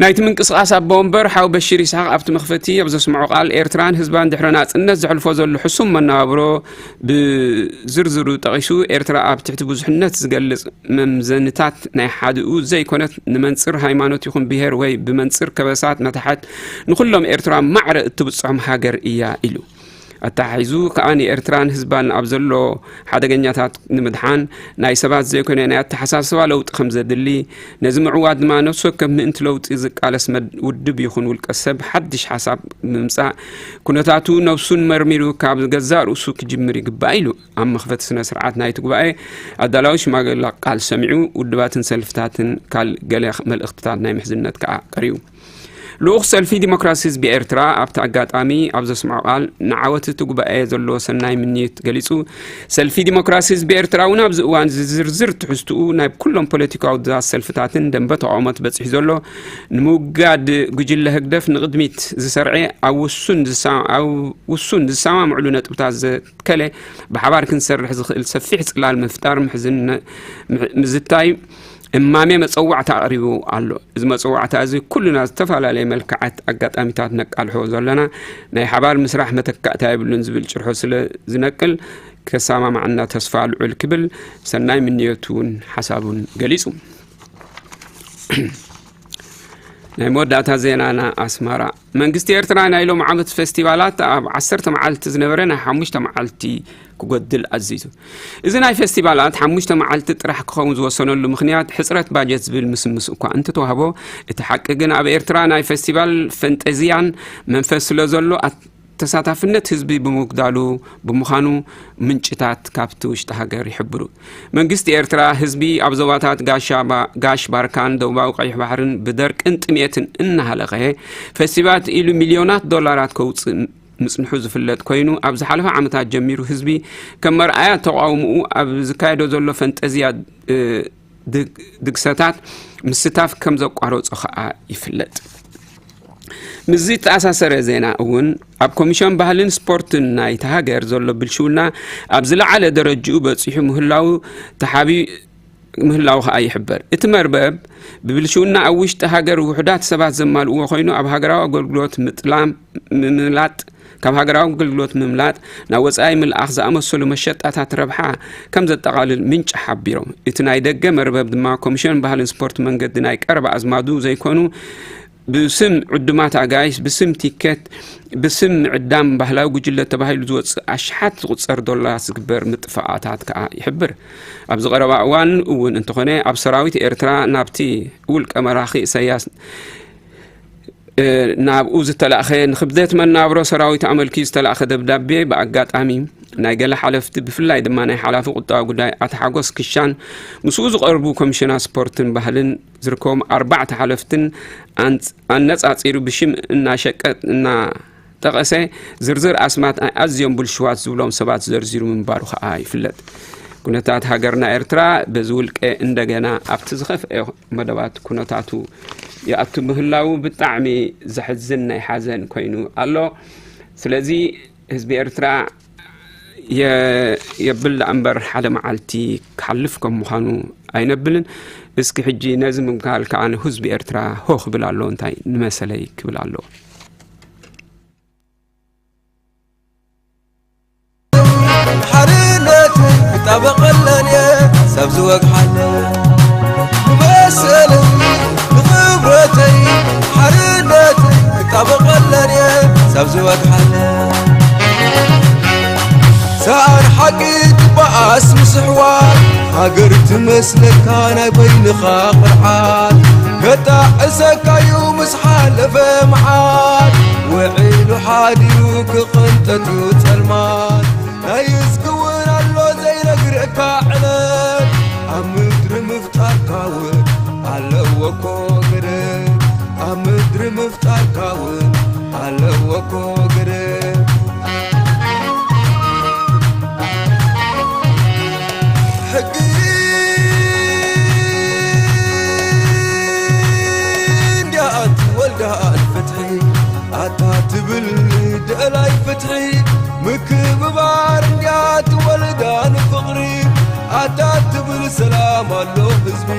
ናይቲ ምንቅስቃስ ኣቦ ወንበር ሓው በሽር ይስሓቅ ኣብቲ መኽፈቲ ኣብ ዘስምዖ ቃል፣ ኤርትራን ህዝባን ድሕሪ ናጽነት ዘሕልፎ ዘሎ ሕሱም መነባብሮ ብዝርዝሩ ጠቒሱ፣ ኤርትራ ኣብ ትሕቲ ብዙሕነት ዝገልጽ መምዘንታት ናይ ሓድኡ ዘይኮነት፣ ንመንጽር ሃይማኖት ይኹን ብሄር ወይ ብመንጽር ከበሳት መታሕት ንኹሎም ኤርትራ ማዕረ እትብጽሖም ሃገር እያ ኢሉ። ኣተሓሒዙ ከኣ ንኤርትራን ህዝባን ኣብ ዘሎ ሓደገኛታት ንምድሓን ናይ ሰባት ዘይኮነ ናይ ኣተሓሳስባ ለውጢ ከም ዘድሊ፣ ነዚ ምዕዋት ድማ ነፍሲ ወከፍ ምእንቲ ለውጢ ዝቃለስ መድ-፣ ውድብ ይኹን ውልቀ ሰብ ሓድሽ ሓሳብ ብምምጻእ ኩነታቱ ነብሱን መርሚሩ ካብ ገዛእ ርእሱ ክጅምር ይግባእ ኢሉ። ኣብ መኽፈቲ ስነ ስርዓት ናይቲ ጉባኤ ኣዳላዊ ሽማግላ ቃል ሰሚዑ፣ ውድባትን ሰልፍታትን ካል ገለ መልእኽትታት ናይ ምሕዝነት ከኣ ቀሪቡ። ልኡኽ ሰልፊ ዲሞክራሲ ህዝቢ ኤርትራ ኣብቲ ኣጋጣሚ ኣብ ዘስምዖ ቃል፣ ንዓወት እቲ ጉባኤ ዘለዎ ሰናይ ምንዮት ገሊጹ። ሰልፊ ዲሞክራሲ ህዝቢ ኤርትራ እውን ኣብዚ እዋን እዚ ዝርዝር ትሕዝትኡ ናብ ኩሎም ፖለቲካዊ ውድባት ሰልፍታትን ደንበ ተቃውሞት በጺሑ ዘሎ ንምውጋድ ጉጅለ ህግደፍ ንቕድሚት ዝሰርዐ ኣብ ውሱን ዝሳ-፣ ኣብ ውሱን ዝሰማምዕሉ ነጥብታት ዘትከለ ብሓባር ክንሰርሕ ዝኽእል ሰፊሕ ጽላል ምፍጣር ምሕዝነ-፣ ምሕ-፣ ምዝታይ እማሜ መጸዋዕታ ኣቕሪቡ ኣሎ። እዚ መጸዋዕታ እዚ ኩልና ዝተፈላለየ መልክዓት ኣጋጣሚታት ነቃልሖ ዘለና ናይ ሓባር ምስራሕ መተካእታ የብሉን ዝብል ጭርሖ ስለ ዝነቅል ከሰማማዓና ተስፋ ልዑል ክብል ሰናይ ምንዮቱ እውን ሓሳቡን ገሊጹ። ናይ መወዳእታ ዜናና ኣስመራ። መንግስቲ ኤርትራ ናይ ሎም ዓመት ፌስቲቫላት ኣብ ዓሰርተ መዓልቲ ዝነበረ ናይ ሓሙሽተ መዓልቲ ክጎድል ኣዚዙ። እዚ ናይ ፌስቲቫላት ሓሙሽተ መዓልቲ ጥራሕ ክኸውን ዝወሰነሉ ምኽንያት ሕጽረት ባጀት ዝብል ምስምስ እኳ እንተተዋህቦ፣ እቲ ሓቂ ግን ኣብ ኤርትራ ናይ ፌስቲቫል ፈንጠዝያን መንፈስ ስለ ዘሎ ኣት-፣ ተሳታፍነት ህዝቢ ብምጉዳሉ ብምዃኑ ምንጭታት ካብቲ ውሽጢ ሃገር ይሕብሩ። መንግስቲ ኤርትራ ህዝቢ ኣብ ዞባታት ጋሻ ባ-፣ ጋሽ ባርካን ደቡባዊ ቀይሕ ባሕርን ብደርቅን ጥሜትን እናሃለኸ ፌስቲቫላት ኢሉ ሚልዮናት ዶላራት ከውጽእ ምጽንሑ ዝፍለጥ ኮይኑ፣ ኣብ ዝሓለፈ ዓመታት ጀሚሩ ህዝቢ ከም መርኣያ ተቃውሞኡ ኣብ ዝካየዶ ዘሎ ፈንጠዝያ፣ እ፣ ድግ-፣ ድግሰታት ምስታፍ ከም ዘቋረጾ ከኣ ይፍለጥ። ምስዚ ዝተኣሳሰረ ዜና እውን ኣብ ኮሚሽን ባህልን ስፖርትን ናይታ ሃገር ዘሎ ብልሽውና ኣብ ዝለዓለ ደረጅኡ በጺሑ ምህላው ተሓቢ-፣ ምህላው ከኣ ይሕበር። እቲ መርበብ ብብልሽውና ኣብ ውሽጢ ሃገር ውሑዳት ሰባት ዘማልእዎ ኮይኑ፣ ኣብ ሃገራዊ ኣገልግሎት ምጥላም፣ ምምላጥ፣ ካብ ሃገራዊ ኣገልግሎት ምምላጥ ናብ ወጻኢ ምልኣኽ ዝኣመሰሉ መሸጣታት ረብሓ ከም ዘጠቓልል ምንጪ ሓቢሮም። እቲ ናይ ደገ መርበብ ድማ ኮሚሽን ባህልን ስፖርት መንገዲ ናይ ቀረባ ኣዝማዱ ዘይኮኑ ብስም ዕዱማት ኣጋይሽ፣ ብስም ቲኬት፣ ብስም ምዕዳም ባህላዊ ጉጅለ ተባሂሉ ዝወጽእ ኣሽሓት ዝቑጸር ዶላራት ዝግበር ምጥፋኣታት ከኣ ይሕብር። ኣብዚ ቀረባ እዋን እውን እንተኾነ ኣብ ሰራዊት ኤርትራ ናብቲ ውልቀ መራኺ ኢሳያስ ናብኡ ዝተላእኸ ንክብደት መናብሮ ሰራዊት ኣመልኪ ዝተላእኸ ደብዳቤ ብኣጋጣሚ ናይ ገለ ሓለፍቲ ብፍላይ ድማ ናይ ሓላፊ ቁጠባ ጉዳይ ኣቶ ሓጎስ ክሻን ምስኡ ዝቐርቡ ኮሚሽና ስፖርትን ባህልን ዝርከቦም ኣርባዕተ ሓለፍትን ኣነፃፂሩ ብሽም እናሸቀጥ እናጠቐሰ ዝርዝር ኣስማት ናይ ኣዝዮም ብልሽዋት ዝብሎም ሰባት ዘርዚሩ ምንባሩ ከዓ ይፍለጥ። ኩነታት ሃገርና ኤርትራ በዚ ውልቀ እንደገና ኣብቲ ዝኸፍአ መደባት ኩነታቱ ይኣቱ ምህላዉ ብጣዕሚ ዘሕዝን ናይ ሓዘን ኮይኑ ኣሎ። ስለዚ ህዝቢ ኤርትራ የብል እምበር ሓደ መዓልቲ ክሓልፍ ከም ምዃኑ ኣይነብልን። እስኪ ሕጂ ነዚ ምምካል ከዓ ንህዝቢ ኤርትራ ሆ ክብል ኣሎ እንታይ ንመሰለይ ክብል ኣሎ። ሓርነት ክጣበቐለን እየ ሰብ ዝወግሓለ ንመሰለይ ንኽብረተይ ሓርነት ክጣበቐለን እየ ሰብ ዝወግሓለ ሰኣን ሓቂ ትበኣስ ምስሕዋር ሃገር ትመስለካ ናይ በይንኻ ቕርዓት ከጣዕሰካዩ ምስ ሓለፈ መዓት ውዒሉ ሓዲሩ ክቕንጠት እዩ ጸልማት ናይ እስኪ እውን ኣሎ ዘይነግረካ ዕለት ኣብ ምድሪ ምፍጣርካ እውን ኣለዎ እኮ ገደብ ኣብ ምድሪ ምፍጣርካ እውን ኣለዎ እኮ ገደብ ሕጊ እንዲያ ትወልዳ ንፍትሒ ኣታ ትብል ደላይ ፍትሒ ምክብባር እንዲያ ትወልዳ ንፍቕሪ ኣታ ትብል ሰላም ኣሎ ህዝቢ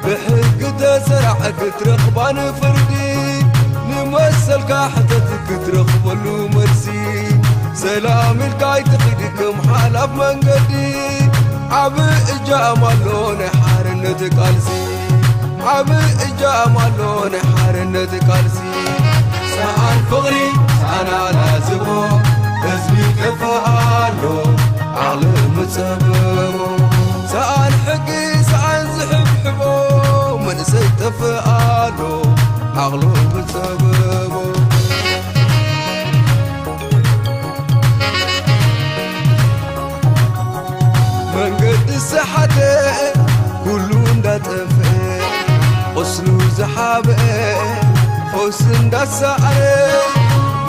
ብሕጊ ተሰራዕ ክትረኽባ ንፍርዲ ንመሰልካ ሕተት ክትረኽበሉ መልሲ ሰላም ኢልካ ኣይትኺድ ከም ሓላፍ መንገዲ ዓብ እጃም ኣሎ ናይ ሓርነት ቃልሲ ዓብ እጃም ኣሎ ናይ ሓርነት ቃልሲ ሰኣን ፍቕሪ ሰኣን ኣላዝቦ ህዝቢ ከፍእ ኣሎ ዓቕሊ ምጸበቦ ሰኣን ሕጊ ሰኣን ዝሕብሕቦ መንእሰይ ጠፍእ ኣሎ ዓቕሉ ምጸበቦ መንገዲ ሰሓተ ኩሉ እንዳጠፍአ ቁስሉ ዝሓብአ ፈውሲ እንዳሰኣነ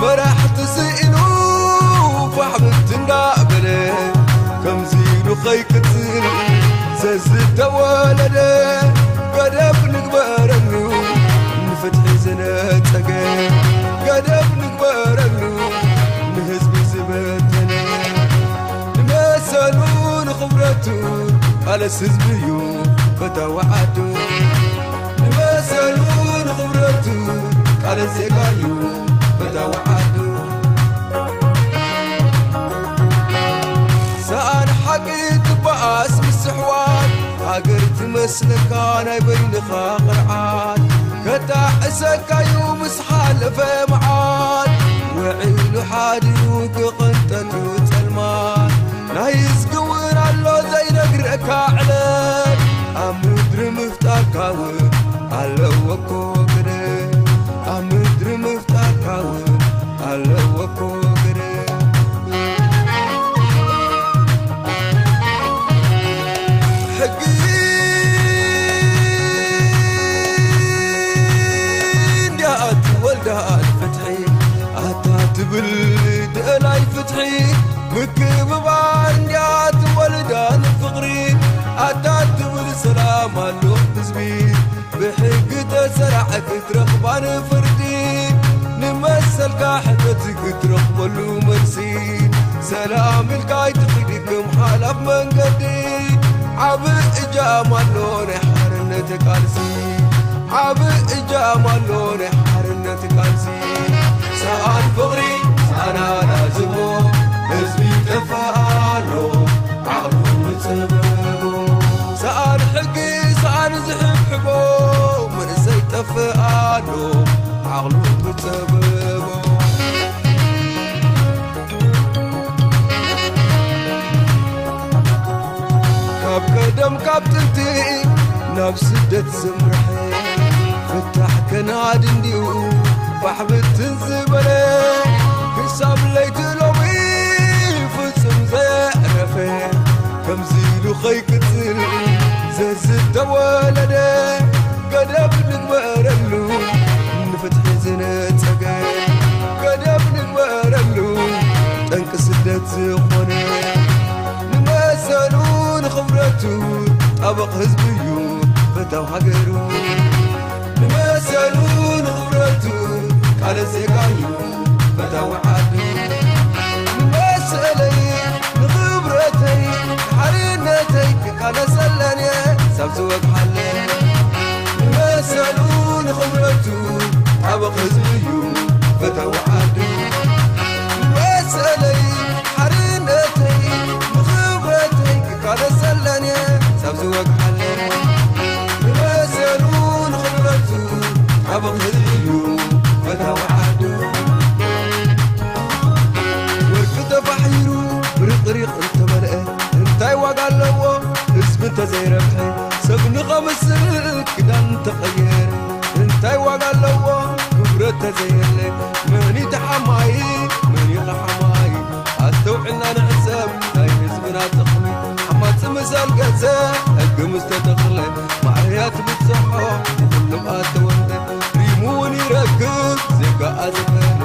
መራሕቲ ስኢኑ ፋሕብቲ እንዳበለ ከምዚ ኢሉ ከይቅጽል ዘዝተወለደ ገደብ ንግበረሉ ንፍትሒ ዝነጸገ ገደብ ንግበረሉ ንህዝቢ ዝበተነ ንመሰሉ ንኽብረቱ ቃለስ ህዝቢ እዩ ፈታዊ ዓዱ ንመሰሉ ንኽብረቱ ቃለስ ዜጋ እዩ ፈታዊ ዓዱ ሰኣን ሓቂ ትበኣስ ምስሕዋት ሃገር ትመስለካ ናይ በይንኻ ቕርዓት ከጣዕሰካዩ ምስ ሓለፈ መዓት ውዒሉ ሓዲሩ ክቕንጠት እዩ ጸልማት ናይ እስኪ እውን ኣሎ ዘይነግረካ ዕለት ኣብ ምድሪ ምፍጣርካ እውን ኣለዎ እኮ ግደ ኣብ ምድሪ ምፍጣርካ እውን ኣለዎ እኮ ግደ ሕጊ እንዲያ ትወልዳ ፍትሒ ኣታ ትብል ደላይ ፍትሒ ምክብባር እንዲያ ትወልዳ ንፍቕሪ ኣታ ትብል ሰላም ኣሎ ህዝቢ ብሕጊ ተሰራዕ ክትረኽባ ንፍርዲ ንመሰልካ ሕተት ክትረኽበሉ መልሲ ሰላም ኢልካ ኣይትኺድ ከም ሓላፍ መንገዲ ዓብ እጃም ኣሎ ናይ ሓርነት ቃልሲ ዓብ እጃም ኣሎ ናይ ሓርነት ቃልሲ ሰኣን ፍቕሪ ናናዝቦ ህዝቢ ይጠፍእ ኣሎ ዓቕሉ ብጥበቡ። ሰኣን ሕጊ ሰኣን ዝሕብሕቦ መንእሰይ ይጠፍእ ኣሎ ዓቕሉ ብጥበቡ። ካብ ቀደም ካብ ጥንቲ ናብ ስደት ዝምርሐ ፍታሕ ከናድ እንዲኡ ፋሕ ብትን ዝበለ ክሳብ ለይቲ ሎሚ ፍጹም ዘየዕረፈ ከምዚ ኢሉ ኸይቅጽል ዘዝተወለደ ገደብ ንግበረሉ ንፍትሒ ዝነጸገ ገደብ ንግበረሉ ጠንቂ ስደት ዝኾነ ንመሰሉ ንኽብረቱ ጣበቕ ህዝቢ እዩ ፈታው ሃገሩ ንመሰሉ ንኽብረቱ ቃለ ዜጋ እዩ ፈታው ዓዱ ንመሰለይ ንኽብረተይ ሓርነተይ ክቃለሰለንየ ሳብ ዝወግሓለ ንመሰሉ ንኽብረቱ ጣበቕ ህዝቢ እዩ ፈታው ዓዱ ንመሰለይ ሓርነተይ ንኽብረተይ ክቃለሰለንየ ሳብ ዝወግሓለ ንመሰሉ ንኽብረቱ ጣበቕ ህዝቢ እዩ ፈታው ዓዱ ወርቂ ተፋሒሩ ብርቕሪቕ እንተመልአ እንታይ ዋጋ ኣለዎ ህዝቢ እንተዘይረብሐ ሰብ ንኸምስል ክዳን እንተቐየረ እንታይ ዋጋ ኣለዎ ክብረት ተዘየለ መን ተሓማይ መን ኸሓማይ ኣስተውዕልና ንዕሰብ ናይ ህዝብና ጥቕሚ ሓማት ምሳል ገዘ ሕጊ ምስ ተተኽለ ማዕርያት ብፅሖ ንኹሎም ኣተወለ ሪሙ እውን ይረክብ ዜጋ ኣዘፈለ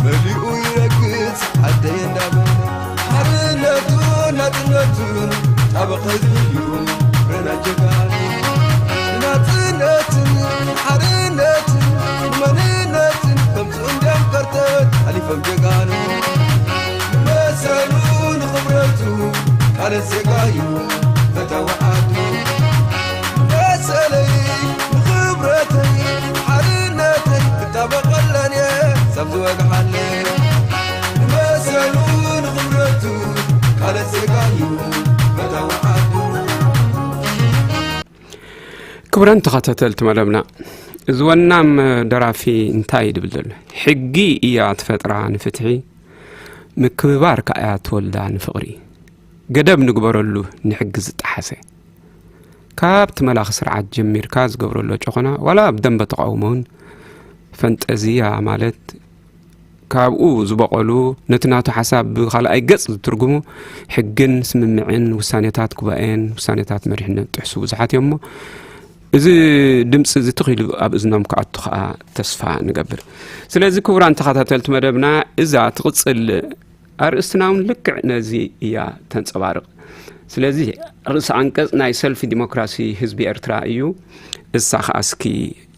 መሊኡ ይረግጽ ዓደየ እንዳበለ ሓርነቱን ናጽነቱን ጣበቕ ህዝቢ እዩ ረና ጀጋኑ ናጽነትን ሓርነትን መንነትን ከምፅኡ እንዲያም ከርተት ሓሊፎም ጀጋኑ ንመሰሉ ንኽብረቱ ቃለት ዜጋ እዩ ፈታዊ ዓዱ መሰለይ ንኽብረተይ ሓርነተይ ክጣበቐለን እየ ሰብ ዝወግሓለ ንመሰሉ ንኽብረቱ ቃለት ዜጋ እዩ ፈታዊ ዓዱ ክቡራን ተኸታተልቲ መደብና እዚ ወናም ደራፊ እንታይ ድብል ዘሎ ሕጊ እያ ትፈጥራ ንፍትሒ ምክብባር ከኣ እያ ትወልዳ ንፍቕሪ ገደብ ንግበረሉ ንሕጊ ዝጠሓሰ ካብቲ መላኺ ስርዓት ጀሚርካ ዝገብረሎ ጨኾና ዋላ ኣብ ደንበ ተቃውሞ እውን ፈንጠዝያ ማለት ካብኡ ዝበቐሉ ነቲ ናቱ ሓሳብ ብኻልኣይ ገጽ ዝትርጉሙ ሕግን ስምምዕን ውሳኔታት ጉባኤን ውሳኔታት መሪሕነት ጥሕሱ ብዙሓት እዮም እሞ እዚ ድምፂ እዚ ትኽኢሉ ኣብ እዝኖም ክኣቱ ከዓ ተስፋ ንገብር ስለዚ ክቡራን ተኸታተልቲ መደብና እዛ ትቕፅል ኣርእስትና እውን ልክዕ ነዚ እያ ተንፀባርቕ ስለዚ ርእሲ ኣንቀፅ ናይ ሰልፊ ዲሞክራሲ ህዝቢ ኤርትራ እዩ እሳ ከዓ እስኪ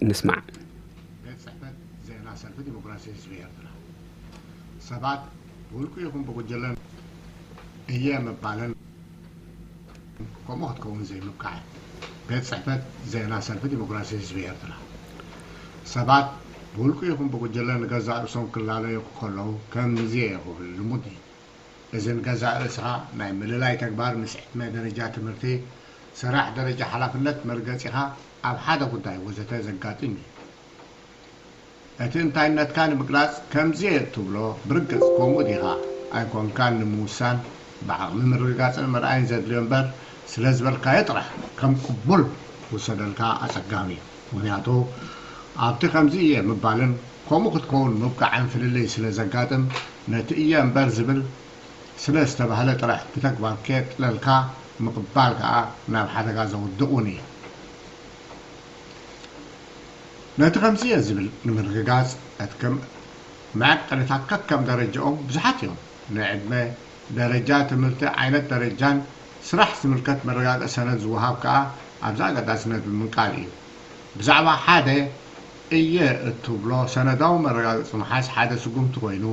ንስማዕ ቤት ጽሕፈት ዜና ሰልፊ ዲሞክራሲ ህዝቢ ኤርትራ ሰባት ብውልቁ ይኹን ብጉጅለን እየ ምባልን ከምኡ ክትከውን ዘይምብቃዕ ቤት ጽሕፈት ዜና ሰልፊ ዲሞክራሲ ህዝቢ ኤርትራ ሰባት ብውልቁ ይኹን ብጉጅለ ንገዛእ ርእሶም ክላለዩ ከለዉ ከምዚ እየ ክብል ልሙድ እዩ። እዚ ንገዛእ ርእስኻ ናይ ምልላይ ተግባር ምስ ዕድመ ደረጃ ትምህርቲ፣ ስራሕ ደረጃ ሓላፍነት መርገጺኻ ኣብ ሓደ ጉዳይ ወዘተ ዘጋጥም እዩ። እቲ እንታይነትካ ንምግላጽ ከምዚ እየ እትብሎ ብርግጽ ከምኡ ዲኻ ኣይኮንካን ንምውሳን ብዓቕሚ ምርግጋጽን ምርኣይን ዘድልዮ እምበር ስለ ዝበልካዮ ጥራሕ ከም ቅቡል ክውሰደልካ ኣጸጋሚ እዩ። ምኽንያቱ ኣብቲ ከምዚ እየ ምባልን ከምኡ ክትከውን ምብቃዕን ፍልልይ ስለ ዘጋጥም ነቲ እየ እምበር ዝብል ስለ ዝተባህለ ጥራሕ ብተግባር ከየጥለልካ ምቕባል ከኣ ናብ ሓደጋ ዘውድቕ እውን እዩ። ነቲ ከምዚ እየ ዝብል ንምርግጋጽ ዕጥቅም መዕቀኒታት ከከም ደረጃኦም ብዙሓት እዮም። ንዕድመ፣ ደረጃ ትምህርቲ፣ ዓይነት ደረጃን ስራሕ ዝምልከት መረጋገጺ ሰነድ ዝወሃብ ከኣ ኣብዚ ኣገዳስነት ብምንቃል እዩ። ብዛዕባ ሓደ እየ እትብሎ ሰነዳዊ መረጋገጺ ምሓዝ ሓደ ስጉምቲ ኮይኑ፣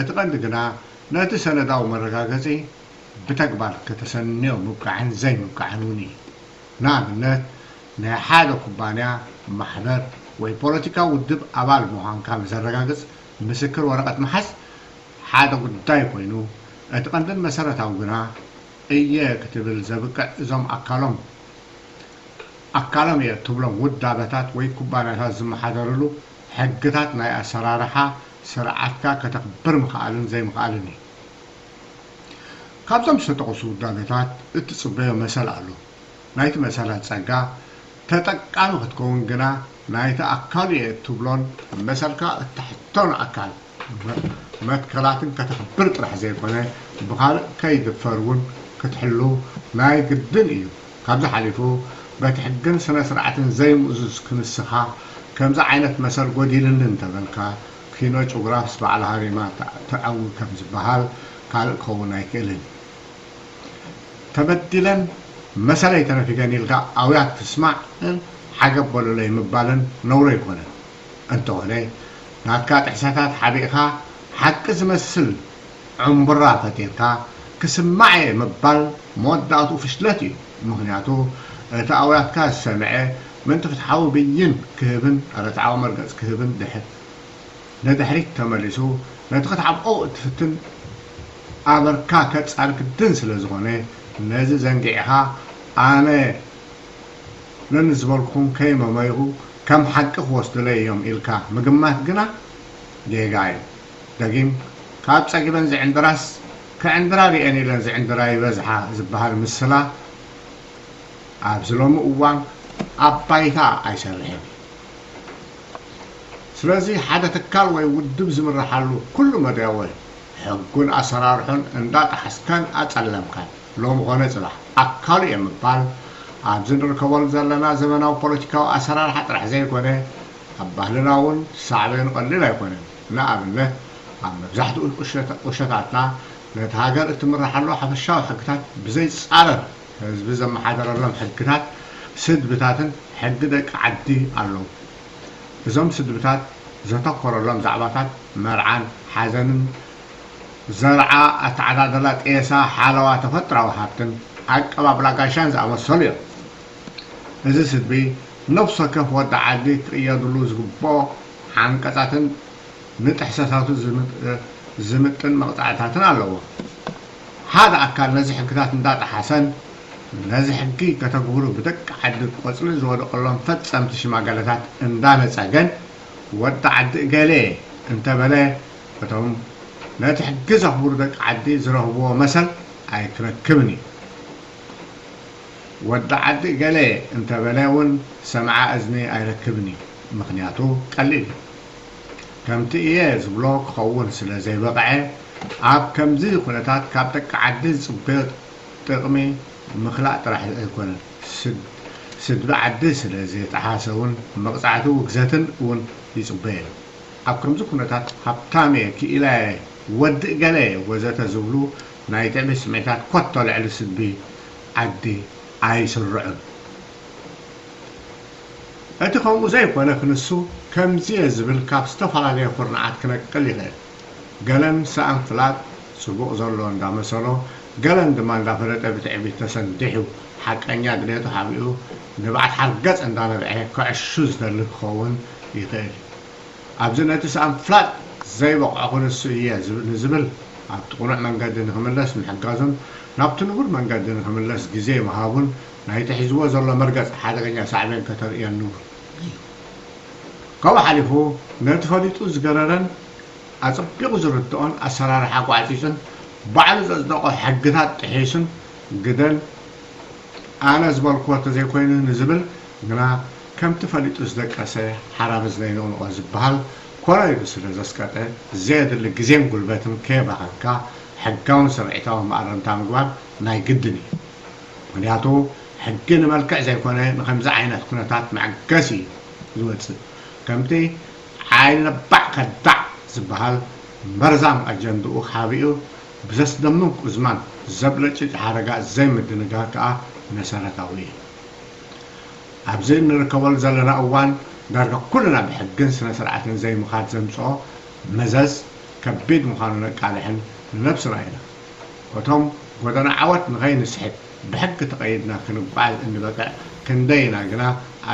እቲ ቀንዲ ግና ነቲ ሰነዳዊ መረጋገጺ ብተግባር ከተሰንዮ ምብቃዕን ዘይምብቃዕን እውን እዩ። ንኣብነት፣ ናይ ሓደ ኩባንያ፣ ማሕበር ወይ ፖለቲካዊ ውድብ ኣባል ምዃንካ ንዘረጋግጽ ምስክር ወረቐት ምሓዝ ሓደ ጉዳይ ኮይኑ፣ እቲ ቀንድን መሰረታዊ ግና እየ ክትብል ዘብቅዕ እዞም ኣካሎም ኣካሎም እየ እትብሎም ውዳበታት ወይ ኩባንያታት ዝመሓደርሉ ሕግታት ናይ ኣሰራርሓ ስርዓትካ ከተኽብር ምኽኣልን ዘይምኽኣልን እዩ። ካብዞም ዝተጠቕሱ ውዳበታት እትጽበዮ መሰል ኣሎ። ናይቲ መሰላት ጸጋ ተጠቃሚ ክትከውን ግና ናይቲ ኣካሉ እየ እትብሎን መሰልካ እተሕቶን ኣካል መትከላትን ከተኽብር ጥራሕ ዘይኮነ ብኻልእ ከይድፈር እውን ክትሕሉ ናይ ግድን እዩ። ካብዚ ሓሊፉ በቲ ሕግን ስነ ስርዓትን ዘይምእዙዝ ክንስኻ ከምዚ ዓይነት መሰል ጎዲልኒ እንተበልካ ኪኖ ጭጉራፍስ ባዕላ ሃሪማ ተዐዊ ከም ዝበሃል ካልእ ክኸውን ኣይክእልን። ተበዲለን መሰለይ ተነፊገን ኢልካ ኣውያት ትስማዕን ሓገብ በሉለይ ምባልን ነውሪ ኣይኮነን። እንተኾነ ናትካ ጥሕሰታት ሓቢእኻ ሓቂ ዝመስል ዕምቡራ ፈጢርካ ክስማዕ እየ ምባል መወዳእትኡ ፍሽለት እዩ። ምኽንያቱ እቲ ኣውያትካ ዝሰምዐ ምእንቲ ፍትሓዊ ብይን ክህብን ረትዓዊ መርገጽ ክህብን ድሕር ንድሕሪት ተመሊሱ ነቲ ክትዓብኦ እትፍትን ኣበርካ ከጻሪ ግድን ስለ ዝኾነ ነዚ ዘንጊዕኻ ኣነ ነንዝበልኩም ከይመመይኹ ከም ሓቂ ክወስዱለይ እዮም ኢልካ ምግማት ግና ጌጋ እዩ። ደጊም ካብ ጸጊበን ዝዕንድራስ ክዕንድራ ሪኤን ኢለን ዝዕንድራ ይበዝሓ ዝበሃል ምስላ ኣብዚ ሎሚ እዋን ኣብ ባይታ ኣይሰርሕን እዩ። ስለዚ ሓደ ትካል ወይ ውድብ ዝምርሓሉ ኩሉ መዳያዊ ሕጉን ኣሰራርሑን እንዳጠሓስካን ኣጸለምካን ሎሚ ኾነ ጽባሕ ኣካሉ እየ ምባል ኣብዚ ንርከበሉ ዘለና ዘመናዊ ፖለቲካዊ ኣሰራርሓ ጥራሕ ዘይኮነ ኣብ ባህልና እውን ሳዕቤኑ ቀሊል ኣይኮነን። ንኣብነት ኣብ መብዛሕትኡ ቁሸታትና ነቲ ሃገር እትምርሓሉ ሓፈሻዊ ሕግታት ብዘይጻረር ህዝቢ ዘመሓደረሎም ሕግታት ስድብታትን ሕጊ ደቂ ዓዲ ኣለዉ። እዞም ስድብታት ዘተኮረሎም ዛዕባታት መርዓን ሓዘንን፣ ዘርዓ፣ ኣተዓዳድላ ጤሳ፣ ሓለዋ ተፈጥራዊ ሃብትን ኣቀባብላ ጋሻን ዝኣመሰሉ እዮም። እዚ ስድቢ ነፍሲ ወከፍ ወዲ ዓዲ ክቕየድሉ ዝግብኦ ዓንቀጻትን ንጥሕሰታቱ ዝምጥን መቕጻዕታትን ኣለዎ። ሓደ ኣካል ነዚ ሕግታት እንዳጠሓሰን ነዚ ሕጊ ከተግብሩ ብደቂ ዓዲ ቆጽሊ ዝወደቐሎም ፈጸምቲ ሽማገለታት እንዳነጸገን ወዲ ዓዲ እገሌ እንተበለ እቶም ነቲ ሕጊ ዘኽብሩ ደቂ ዓዲ ዝረኽብዎ መሰል ኣይክረክብን እዩ። ወዲ ዓዲ ገለ እንተበለ እውን ሰምዓ እዝኒ ኣይረክብን እዩ። ምኽንያቱ ቀሊል እዩ። ከምቲ እየ ዝብሎ ክኸውን ስለ ዘይበቕዐ ኣብ ከምዚ ኩነታት ካብ ደቂ ዓዲ ዝፅበዮ ጥቕሚ ምኽላእ ጥራሕ ኣይኮነን፣ ስድቢ ዓዲ ስለ ዝጠሓሰ እውን መቕፃዕቲ ውግዘትን እውን ይፅበዮ። ኣብ ከምዚ ኩነታት ሃብታም እየ፣ ክኢላ እየ፣ ወዲ እገለ እየ ወዘተ ዝብሉ ናይ ትዕቢት ስምዒታት ኮቶ ልዕሊ ስድቢ ዓዲ ኣይስርዑን። እቲ ከምኡ ዘይኮነ ክንሱ ከምዚ እየ ዝብል ካብ ዝተፈላለየ ኩርናዓት ክነቅል ይኽእል። ገለን ሰኣን ፍላጥ ጽቡቕ ዘሎ እንዳመሰሎ፣ ገለን ድማ እንዳፈለጠ ብትዕቢት ተሰንዲሑ ሓቀኛ ድሌቱ ሓቢኡ ንብዓት ሓርገጽ እንዳነብዐ ክዕሹ ዝደሊ ክኸውን ይኽእል እዩ። ኣብዚ ነቲ ሰኣን ፍላጥ ዘይበቕዖ ክንሱ እየ ንዝብል ኣብቲ ቅኑዕ መንገዲ ንክምለስ ምሕጋዙን ናብቲ ንቡር መንገዲ ንክምለስ ግዜ ምሃቡን ናይቲ ሒዝዎ ዘሎ መርገጽ ሓደገኛ ሳዕቤን ከተርእየሉ እዩ። ካብኡ ሓሊፉ ነቲ ፈሊጡ ዝገረረን ኣጸቢቑ ዝርድኦን ኣሰራርሓ ጓዕጺጹን ባዕሉ ዘጽደቖ ሕግታት ጥሒሱን ግደን ኣነ ዝበልክዎ ተዘይኮይኑ ንዝብል ግና ከምቲ ፈሊጡ ዝደቀሰ ሓራምዝ ነይንቕንቖ ዝበሃል ኮነ ኢሉ ስለ ዘስቀጠ ዘየድሊ ግዜን ጉልበትን ከየባኸንካ ሕጋውን ስርዒታውን መኣረምታ ምግባር ናይ ግድን እዩ። ምኽንያቱ ሕጊ ንመልክዕ ዘይኮነ ንከምዚ ዓይነት ኩነታት መዐገሲ እዩ ዝወፅእ። ከምቲ ዓይኒ ነባዕ ከዳዕ ዝበሃል መርዛም ኣጀንድኡ ሓቢኡ ብዘስደምም ቁዝማን ዘብለጭልጭ ሓደጋ ዘይምድንጋር ከኣ መሰረታዊ እዩ። ኣብዚ እንርከበሉ ዘለና እዋን ዳርጋ ኩልና ብሕግን ስነ ስርዓትን ዘይምኻድ ዘምፅኦ መዘዝ ከቢድ ምዃኑ ነቃልሕን ንነብስና ኢና። እቶም ጎደና ዓወት ንኸይንስሕት ብሕጊ ተቐይድና ክንጓዓዝ እንበቅዕ ክንደይና ግና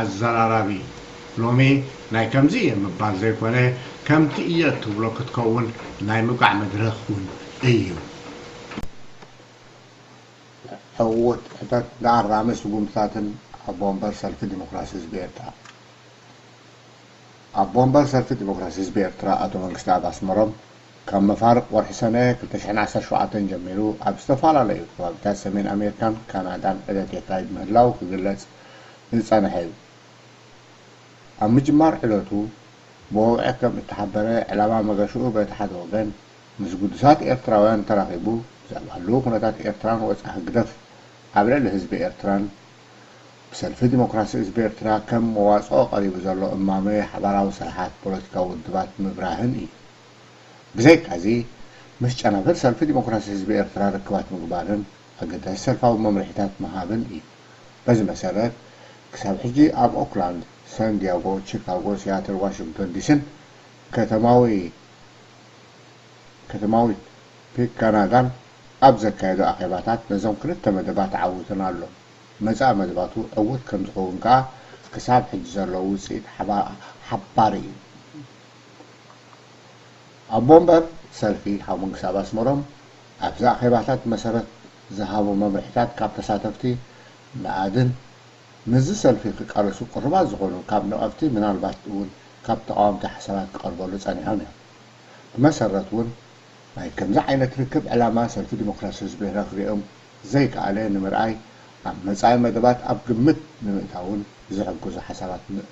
ኣዘራራቢ እዩ። ሎሚ ናይ ከምዚ እየ ምባል ዘይኮነ ከምቲ እየ እትብሎ ክትከውን ናይ ምብቃዕ መድረኽ እውን እዩ። ዕዉት ሕተት ንኣራሚ ስጉምትታትን ኣቦ ወንበር ሰልፊ ዲሞክራሲ ህዝቢ ኤርትራ። ኣቦ ወንበር ሰልፊ ዲሞክራሲ ህዝቢ ኤርትራ ኣቶ መንግስተኣብ ኣስመሮም ካብ መፋርቕ ወርሒ ሰነ ክልተ ሽሕን ዓሰርተ ሸውዓተን ጀሚሩ ኣብ ዝተፈላለዩ ከባቢታት ሰሜን ኣሜሪካን ካናዳን ዕደት የካይድ ምህላው ክግለጽ ዝጸንሐ እዩ። ኣብ ምጅማር ዕለቱ ብወግዒ ከም እተሓበረ ዕላማ መገሽኡ በቲ ሓደ ወገን ምስ ግዱሳት ኤርትራውያን ተራኺቡ ብዛዕባ ህልው ኩነታት ኤርትራን ወጻኢ ህግደፍ ኣብ ልዕሊ ህዝቢ ኤርትራን ብሰልፊ ዲሞክራሲ ህዝቢ ኤርትራ ከም መዋጽኦ ቀሪቡ ዘሎ እማመ ሓባራዊ ስራሓት ፖለቲካዊ ውድባት ምብራህን እዩ። ብዘይካዚ ምስ ጨናፍር ሰልፊ ዲሞክራሲ ህዝቢ ኤርትራ ርክባት ምግባርን ኣገዳሲ ሰልፋዊ መምርሒታት ምሃብን እዩ። በዚ መሰረት ክሳብ ሕጂ ኣብ ኦክላንድ፣ ሳን ዲያጎ፣ ቺካጎ፣ ሲያትል፣ ዋሽንግቶን ዲሲን ከተማዊ ከተማዊት ፒክ ካናዳን ኣብ ዘካየዶ ኣኼባታት ነዞም ክልተ መደባት ዓዊቱን ኣሎ። መጻኢ መደባቱ ዕዉት ከም ዝኸውን ከኣ ክሳብ ሕጂ ዘሎ ውጽኢት ሓባ- ሓባሪ እዩ። ኣቦ ወንበር ሰልፊ ሓው መንግስተኣብ ኣስመሮም ኣብዚ ኣኼባታት መሰረት ዝሃቦ መምርሒታት ካብ ተሳተፍቲ ንኣድን ምስዚ ሰልፊ ክቃለሱ ቅሩባት ዝኾኑ ካብ ነቐፍቲ ምናልባት እውን ካብ ተቓወምቲ ሓሳባት ክቐርበሉ ጸኒሖም እዮም። ብመሰረት እውን ናይ ከምዚ ዓይነት ርክብ ዕላማ ሰልፊ ዲሞክራሲ ህዝቢ ኤርትራ ክርእዮም ዘይከኣለ ንምርኣይ ኣብ መጻኢ መደባት ኣብ ግምት ንምእታውን ዝሕግዙ ሓሳባት ም-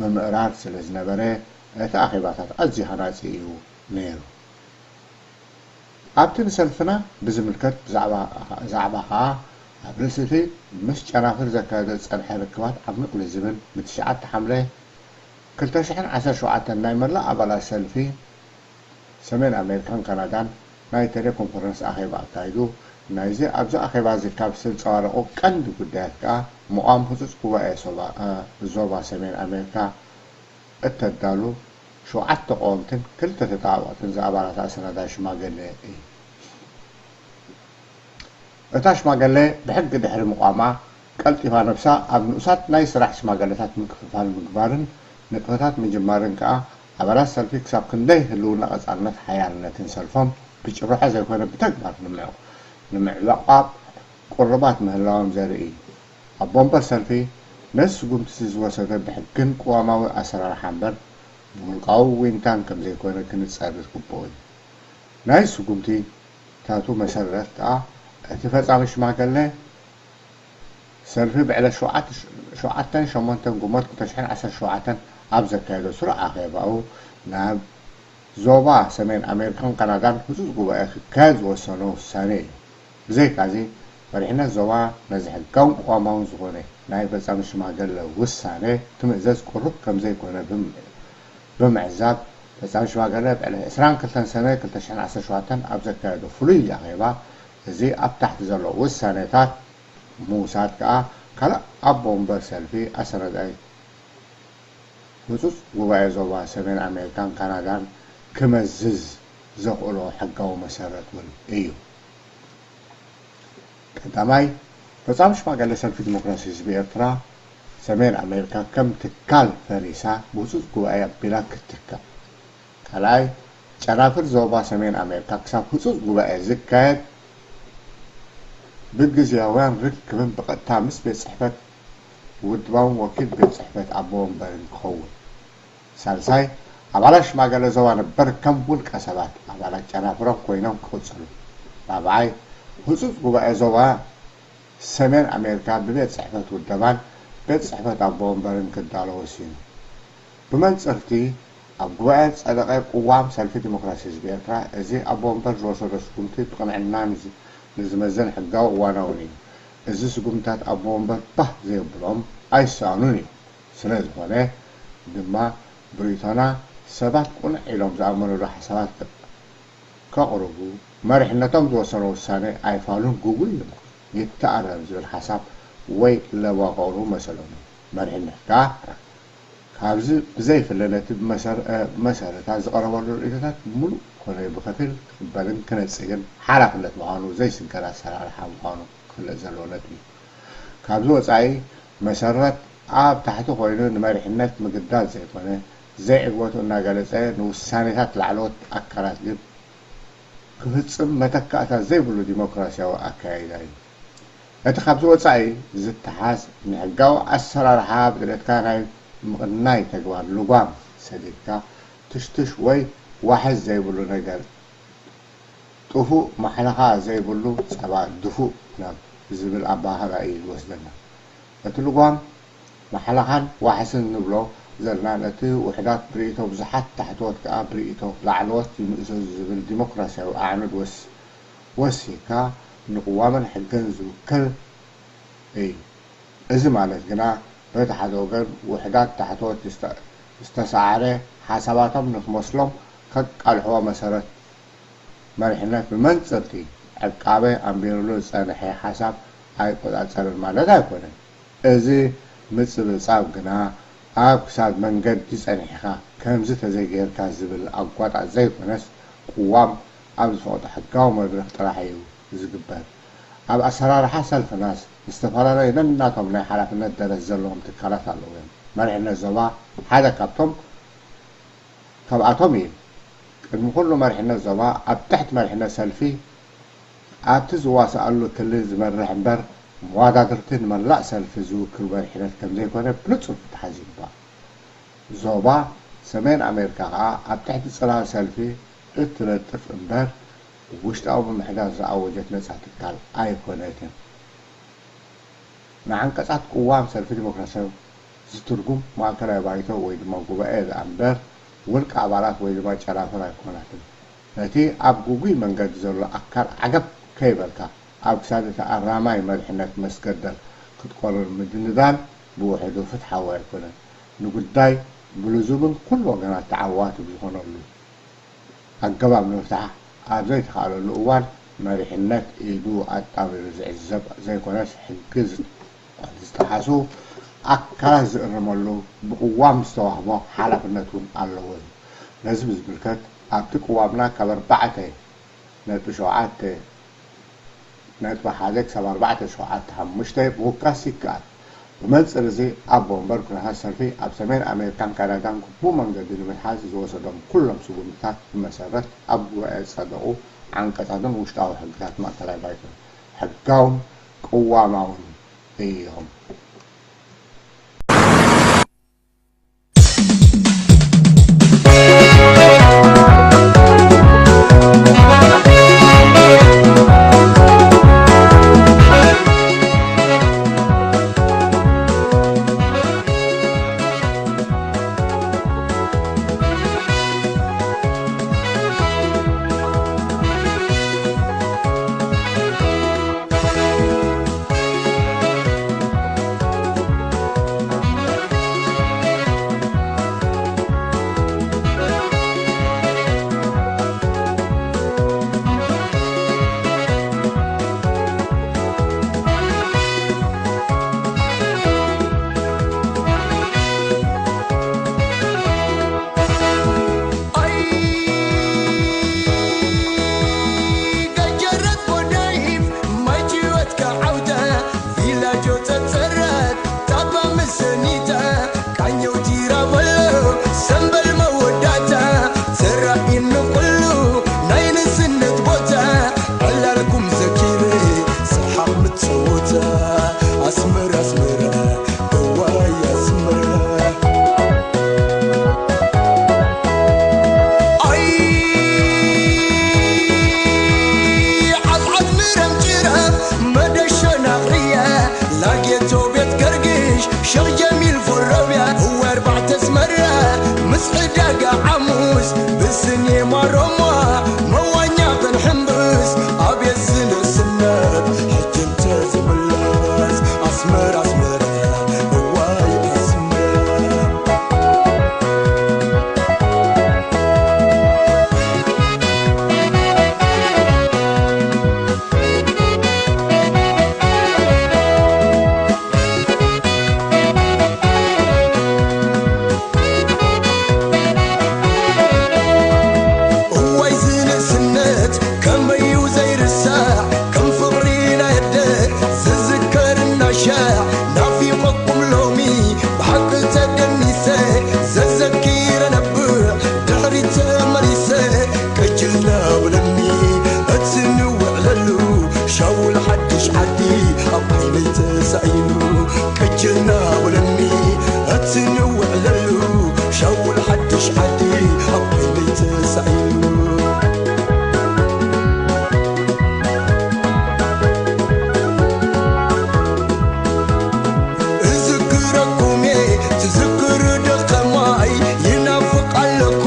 ምምእራር ስለ ዝነበረ እቲ ኣኼባታት ኣዝዩ ሃናጺ እዩ ነይሩ። ኣብቲ ንሰልፍና ብዝምልከት ብዛዕባ ዛዕባ ኸኣ ኣብ ርእሲ እቲ ምስ ጨናፍር ዘካየዶ ዝጸንሐ ርክባት ዓሚቕ ልዝብን ብትሽዓተ ሓምለ ክልተ ሽሕን ዓሰርተ ሸውዓተን ናይ መላእ ኣባላት ሰልፊ ሰሜን ኣሜሪካን ካናዳን ናይ ቴሌኮንፈረንስ ኣኼባ ኣካይዱ። ናይዚ ኣብዚ ኣኼባ እዚ ካብ ዝተንጸባረቑ ቀንዲ ጉዳያት ከኣ ምቋም ህጹጽ ጉባኤ ሶባ- እ፣ ዞባ ሰሜን ኣሜሪካ እተዳሉ ሸውዓተ ተቓወምትን ክልተ ተጣበቕትን ዝኣባላት ኣሰናዳኢ ሽማግለ እዩ። እታ ሽማግለ ብሕጊ ድሕሪ ምቋማ ቀልጢፋ ነብሳ ኣብ ንኡሳት ናይ ስራሕ ሽማግለታት ምክፍፋል ምግባርን ንጥፈታት ምጅማርን ከኣ ኣባላት ሰልፊ ክሳብ ክንደይ ህልውና ቀጻልነት ሓያልነትን ሰልፎም ብጭርሖ ዘይኮነ ብተግባር ንምዕ- ንምዕቋብ ቅሩባት ምህላዎም ዘርኢ እዩ። ኣቦ ወንበር ሰልፊ ነዚ ስጉምቲ እዚ ዝወሰደ ብሕግን ቅዋማዊ ኣሰራርሓ እምበር ብውልቃዊ ዊንታን ከም ዘይኮነ ክንጸር ዝግብኦ እዩ። ናይ ስጉምቲታቱ መሰረት ከኣ እቲ ፈጻሚ ሽማግለ ሰልፊ ብዕለት ሸውዓተ ሸሞንተ ግንቦት ክልተ ሽሕን ዓሰርተ ሸውዓተን ኣብ ዘካየዶ ስሩዕ ኣኼባኡ ናብ ዞባ ሰሜን ኣሜሪካን ካናዳን ህጹጽ ጉባኤ ክካየድ ዝወሰኖ ውሳኔ እዩ። ብዘይካዚ መሪሕነት ዞባ ነዚ ሕጋውን ቅዋማውን ዝኾነ ናይ ፈጻሚ ሽማግለ ውሳኔ ክምእዘዝ ቅሩብ ከም ዘይኮነ ብምዕዛብ ፈጻሚ ሽማግለ ብዕለት ዕስራን ክልተን ሰነ ክልተ ሽሕን ዓሰርተ ሸውዓተን ኣብ ዘካየዶ ፍሉይ ኣኼባ እዚ ኣብ ታሕቲ ዘሎ ውሳኔታት ምውሳድ ከኣ ካልእ ኣቦ ወንበር ሰልፊ ኣሰናዳኢት ህጹጽ ጉባኤ ዞባ ሰሜን ኣሜሪካን ካናዳን ክመዝዝ ዘኽእሎ ሕጋዊ መሰረት እውን እዩ። ቀዳማይ፣ ፈጻሚ ሽማግለ ሰልፊ ዲሞክራሲ ህዝቢ ኤርትራ ሰሜን ኣሜሪካ ከም ትካል ፈሪሳ ብህጹጽ ጉባኤ ኣቢላ ክትትካእ። ካልኣይ፣ ጨናፍር ዞባ ሰሜን ኣሜሪካ ክሳብ ህጹጽ ጉባኤ ዝካየድ ብግዝያውያን ርክብን ብቐጥታ ምስ ቤት ጽሕፈት ውድባውን ወኪል ቤት ጽሕፈት ኣቦ ወንበርን ክኸውን። ሳልሳይ፣ ኣባላት ሽማግለ ዞባ ነበር ከም ውልቀ ሰባት ኣባላት ጨናፍሮም ኮይኖም ክቕጽሉ። ራብዓይ፣ ህጹጽ ጉባኤ ዞባ ሰሜን ኣሜሪካ ብቤት ጽሕፈት ውደባን ቤት ጽሕፈት ኣቦ ወንበርን ክዳሎ ወሲኑ። ብመንጽርቲ ኣብ ጉባኤ ዝጸደቐ ቅዋም ሰልፊ ዲሞክራሲ ህዝቢ ኤርትራ፣ እዚ ኣቦ ወንበር ዝወሰዶ ስጉምቲ ብቕንዕና ንዝ- ንዝመዘን ሕጋዊ እዋናውን እዩ። እዚ ስጉምትታት ኣቦ ወንበር ባህ ዘየብሎም ኣይሰኣኑን እዩ። ስለ ዝኾነ ድማ ብሪቶና ሰባት ቅኑዕ ኢሎም ዝኣመኑሉ ሓሳባት ከቕርቡ፣ መሪሕነቶም ዝወሰኖ ውሳኔ ኣይፋሉን ግጉይ ይኹን ይተኣረም ዝብል ሓሳብ ወይ ለበዋ ከቕርቡ መሰሎም እዩ። መሪሕነት ከኣ ካብዚ ብዘይፍለ ነቲ ብመሰረታ ዝቐረበሉ ርእይቶታት ብምሉእ ኮነ ብኸፊል ክቕበልን ክነጽግን ሓላፍነት ምዃኑ ዘይስገር ኣሰራርሓ ምዃኑ ክፍለጥ ዘለዎ ነጥቢ እዩ። ካብዚ ወጻኢ መሰረት ኣብ ታሕቲ ኮይኑ ንመሪሕነት ምግዳድ ዘይኮነ ዘይዕግበቱ እናገለጸ፣ ንውሳኔታት ላዕለዎት ኣካላት ግን ክፍጽም መተካእታ ዘይብሉ ዲሞክራሲያዊ ኣካያይዳ እዩ። እቲ ካብዚ ወጻኢ ዝተሓዝ ንሕጋዊ ኣሰራርሓ ብድሌትካ ናይ ምቕናይ ተግባር ልጓም ሰዲድካ ትሽትሽ ወይ ዋሕስ ዘይብሉ ነገር ጥፉእ ማሕለኻ ዘይብሉ ጸባ ድፉእ ናብ ዝብል ኣባህራ እዩ ዝወስደና። እቲ ልጓም ማሕለኻን ዋሕስን ንብሎ ዘለና ነቲ ውሕዳት ብርእይቶ ብዙሓት ታሕተዎት ከኣ ብርእይቶ ላዕለዎት ይንእሶ ዝብል ዲሞክራሲያዊ ኣዕኑድ ወስ- ወሲካ ንቅዋምን ሕግን ዝውክል እዩ። እዚ ማለት ግና በቲ ሓደ ወገን ውሕዳት ታሕተዎት ዝተ- ዝተሳዕረ ሓሳባቶም ንክመስሎም ከቃልሕዎ መሰረት መሪሕነት ብመንጽርቲ ዕቃበ ኣንቢሩሉ ዝጸንሐ ሓሳብ ኣይቆጻጸርን ማለት ኣይኮነን። እዚ ምጽብጻብ ግና ኣብ ክሳድ መንገዲ ጸኒሕካ ከምዚ ተዘይጌርካ ዝብል ኣጓጣጥ ዘይኮነስ ቅዋም ኣብ ዝፈቕዶ ሕጋዊ መድረኽ ጥራሕ እዩ ዝግበር። ኣብ ኣሰራርሓ ሰልፍናስ ዝተፈላለዩ ነናቶም ናይ ሓላፍነት ደረት ዘለዎም ትካላት ኣለዉ እዮም። መሪሕነት ዞባ ሓደ ካብቶም ካብኣቶም እዩ። ቅድሚ ኩሉ መሪሕነት ዞባ ኣብ ትሕቲ መሪሕነት ሰልፊ ኣብቲ ዝዋስኣሉ ክልል ዝመርሕ እምበር መዋዳድርቲ ንመላእ ሰልፊ ዝውክል መሪሕነት ከምዘይኮነ ብንጹር ክተሓዝ ይግባእ። ዞባ ሰሜን ኣሜሪካ ከኣ ኣብ ትሕቲ ጽላል ሰልፊ እትነጥፍ እምበር ውሽጣዊ ምምሕዳር ዝኣወጀት ነጻ ትካል ኣይኮነትን። ንዓንቀጻት ቅዋም ሰልፊ ዲሞክራሲያዊ ዝትርጉም ማእከላይ ባይቶ ወይ ድማ ጉባኤ ደኣ እምበር ውልቀ ኣባላት ወይ ድማ ጨናፍር ኣይኮናትን። ነቲ ኣብ ግጉይ መንገዲ ዘሎ ኣካል ዓገብ ከይበልካ ኣብ ክሳድ እቲ ኣራማይ መሪሕነት መስገደል ክትቆርር ምድንዳን ብውሕዱ ፍትሓዊ ኣይኮነን። ንጉዳይ ብልዙብን ኩሉ ወገናት ተዓዋቲ ብዝኾነሉ ኣገባብ ንምፍታሕ ኣብ ዘይተኻእለሉ እዋን መሪሕነት ኢዱ ኣጣሚሩ ዝዕዘብ ዘይኮነስ ሕጊ ዝጠሓሱ ኣካላት ዝእርመሉ ብቅዋም ዝተዋህቦ ሓላፍነት እውን ኣለዎ እዩ። ነዚ ብዝምልከት ኣብቲ ቅዋምና ካብ ኣርባዕተ ነጥቢ ሸውዓተ ነጥቢ ሓደ ክሳብ ኣርባዕተ ሸውዓተ ሓሙሽተ ምውካስ ይከኣል። ብመንጽር እዚ ኣቦ ወንበር ኩነታት ሰልፊ ኣብ ሰሜን ኣሜሪካን ካናዳን ግቡእ መንገዲ ንምትሓዝ ዝወሰዶም ኩሎም ስጉምትታት ብመሰረት ኣብ ጉባኤ ዝጸደቑ ዓንቀጻትን ውሽጣዊ ሕግታት ማእከላይ ባይቶን ሕጋውን ቅዋማውን እዮም። ሓድሽ ዓዲ ኣብ ዓይነይ ተሳኢሉ፣ ቅጅልና በለኒ እቲ ንውዕለሉ። ሻውል ሓድሽ ዓዲ ኣብ ዓይነይ ተሳኢሉ። እዝክረኩም እየ ትዝክሩ ዶ ከማይ? ይናፍቕ ኣለኩ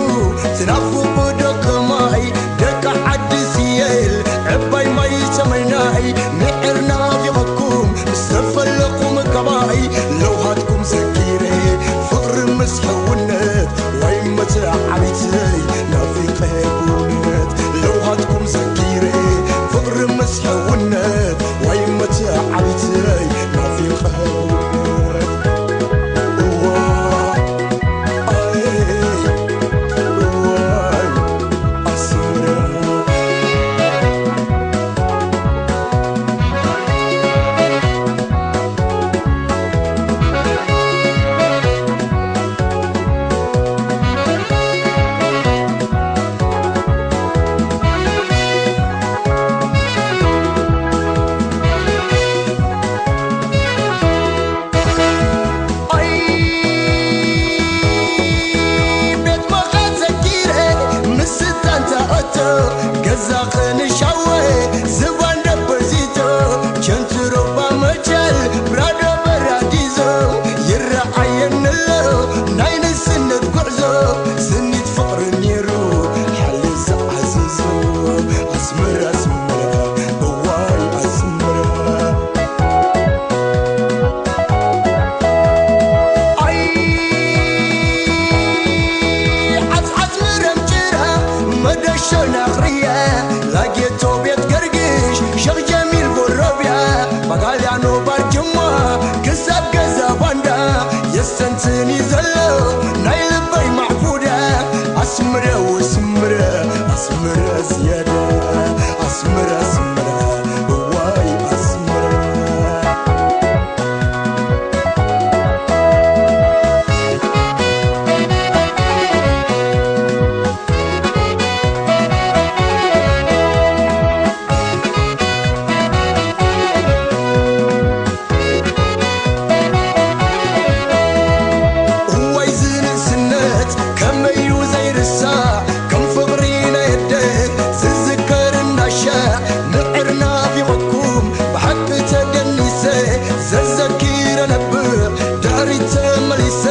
ትናፍቑ ዶ ከማይ? ደቂ ዓዲ ስየል ዕባይ ማይ ሰማይናይ፣ ምዕር ናፊቐኩም ምስ ተፈለኹም ከባይ። ለውሃትኩም ዘኪረ ፍቕሪ ምስ ሕውነት፣ ዋይ መተዓቢተይ ናፊቐ ብእውነት። ለውሃትኩም ዘኪረ ፍቕሪ ምስ ሕውነት፣ ዋይ መተዓቢተይ ናፊቐ ብእውነት። እዋ፣ ኣይ፣ እዋይ፣ ኣስመራ። ኣይ ቤት መኸት ዘኪረ ምስታ እንተ ኣቶ ገዛ ኸንሻወ ዝባን ደበዚቶ ቸንትሮባ መቸል ብራዶ በራዲዞ ይረኣየኒ ኣሎ ናይ ንስነት ጉዕዞ ስኒት ፍቕሪ ነይሩ ሓልዮ ዝዓዘዞ ኣስመራ ኣስመራ እዋይ ኣስመራ ኣይ ዓጽዓጽ ምረም ጭራ መደሾ ናኽርያ ላጌቶ ቤት ገርግሽ ሸኽ ጀሚል ጎሮብያ ባጋልያኖ ባርጅማ ክሳብ ገዛ ባንዳ የስተንትን እዩ ዘሎ ናይ ልበይ ማዕቡዳ ኣስምረ ወስምረ ኣስምረ ዝያዳ ኣስምረ ኣስምረ እዋይ ኣስምረ እዋይ ዝንእስነት ከመይ እዩ ዘይርሳዕ ከም ፍቕሪ ናይ ኣደ ዝዝከር እናሻዕ ምዕር ናፊቐኩም ብሓቂ ተደኒሰ ዘዘኪረ ነብዕ ድሕሪት ተመሊሰ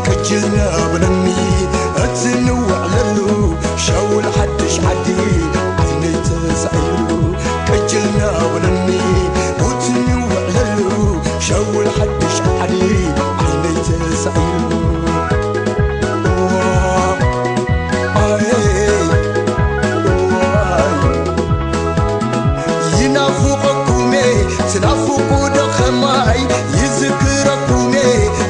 ቅጅልና በለኒ እቲ ንውዕለሉ ሻውል ሓድሽ ዓዲ ዓይነይ ተሳኢሉ ቅጅልና በለኒ እቲ ንውዕለሉ ሸውል ሓድሽ ዓዲ ዓይነይ ተሳኢሉ እዋ ኣይ እዋይ ይናፍቐኩሜ ትናፍቑ ዶ ኸማይ ይዝክረኩሜ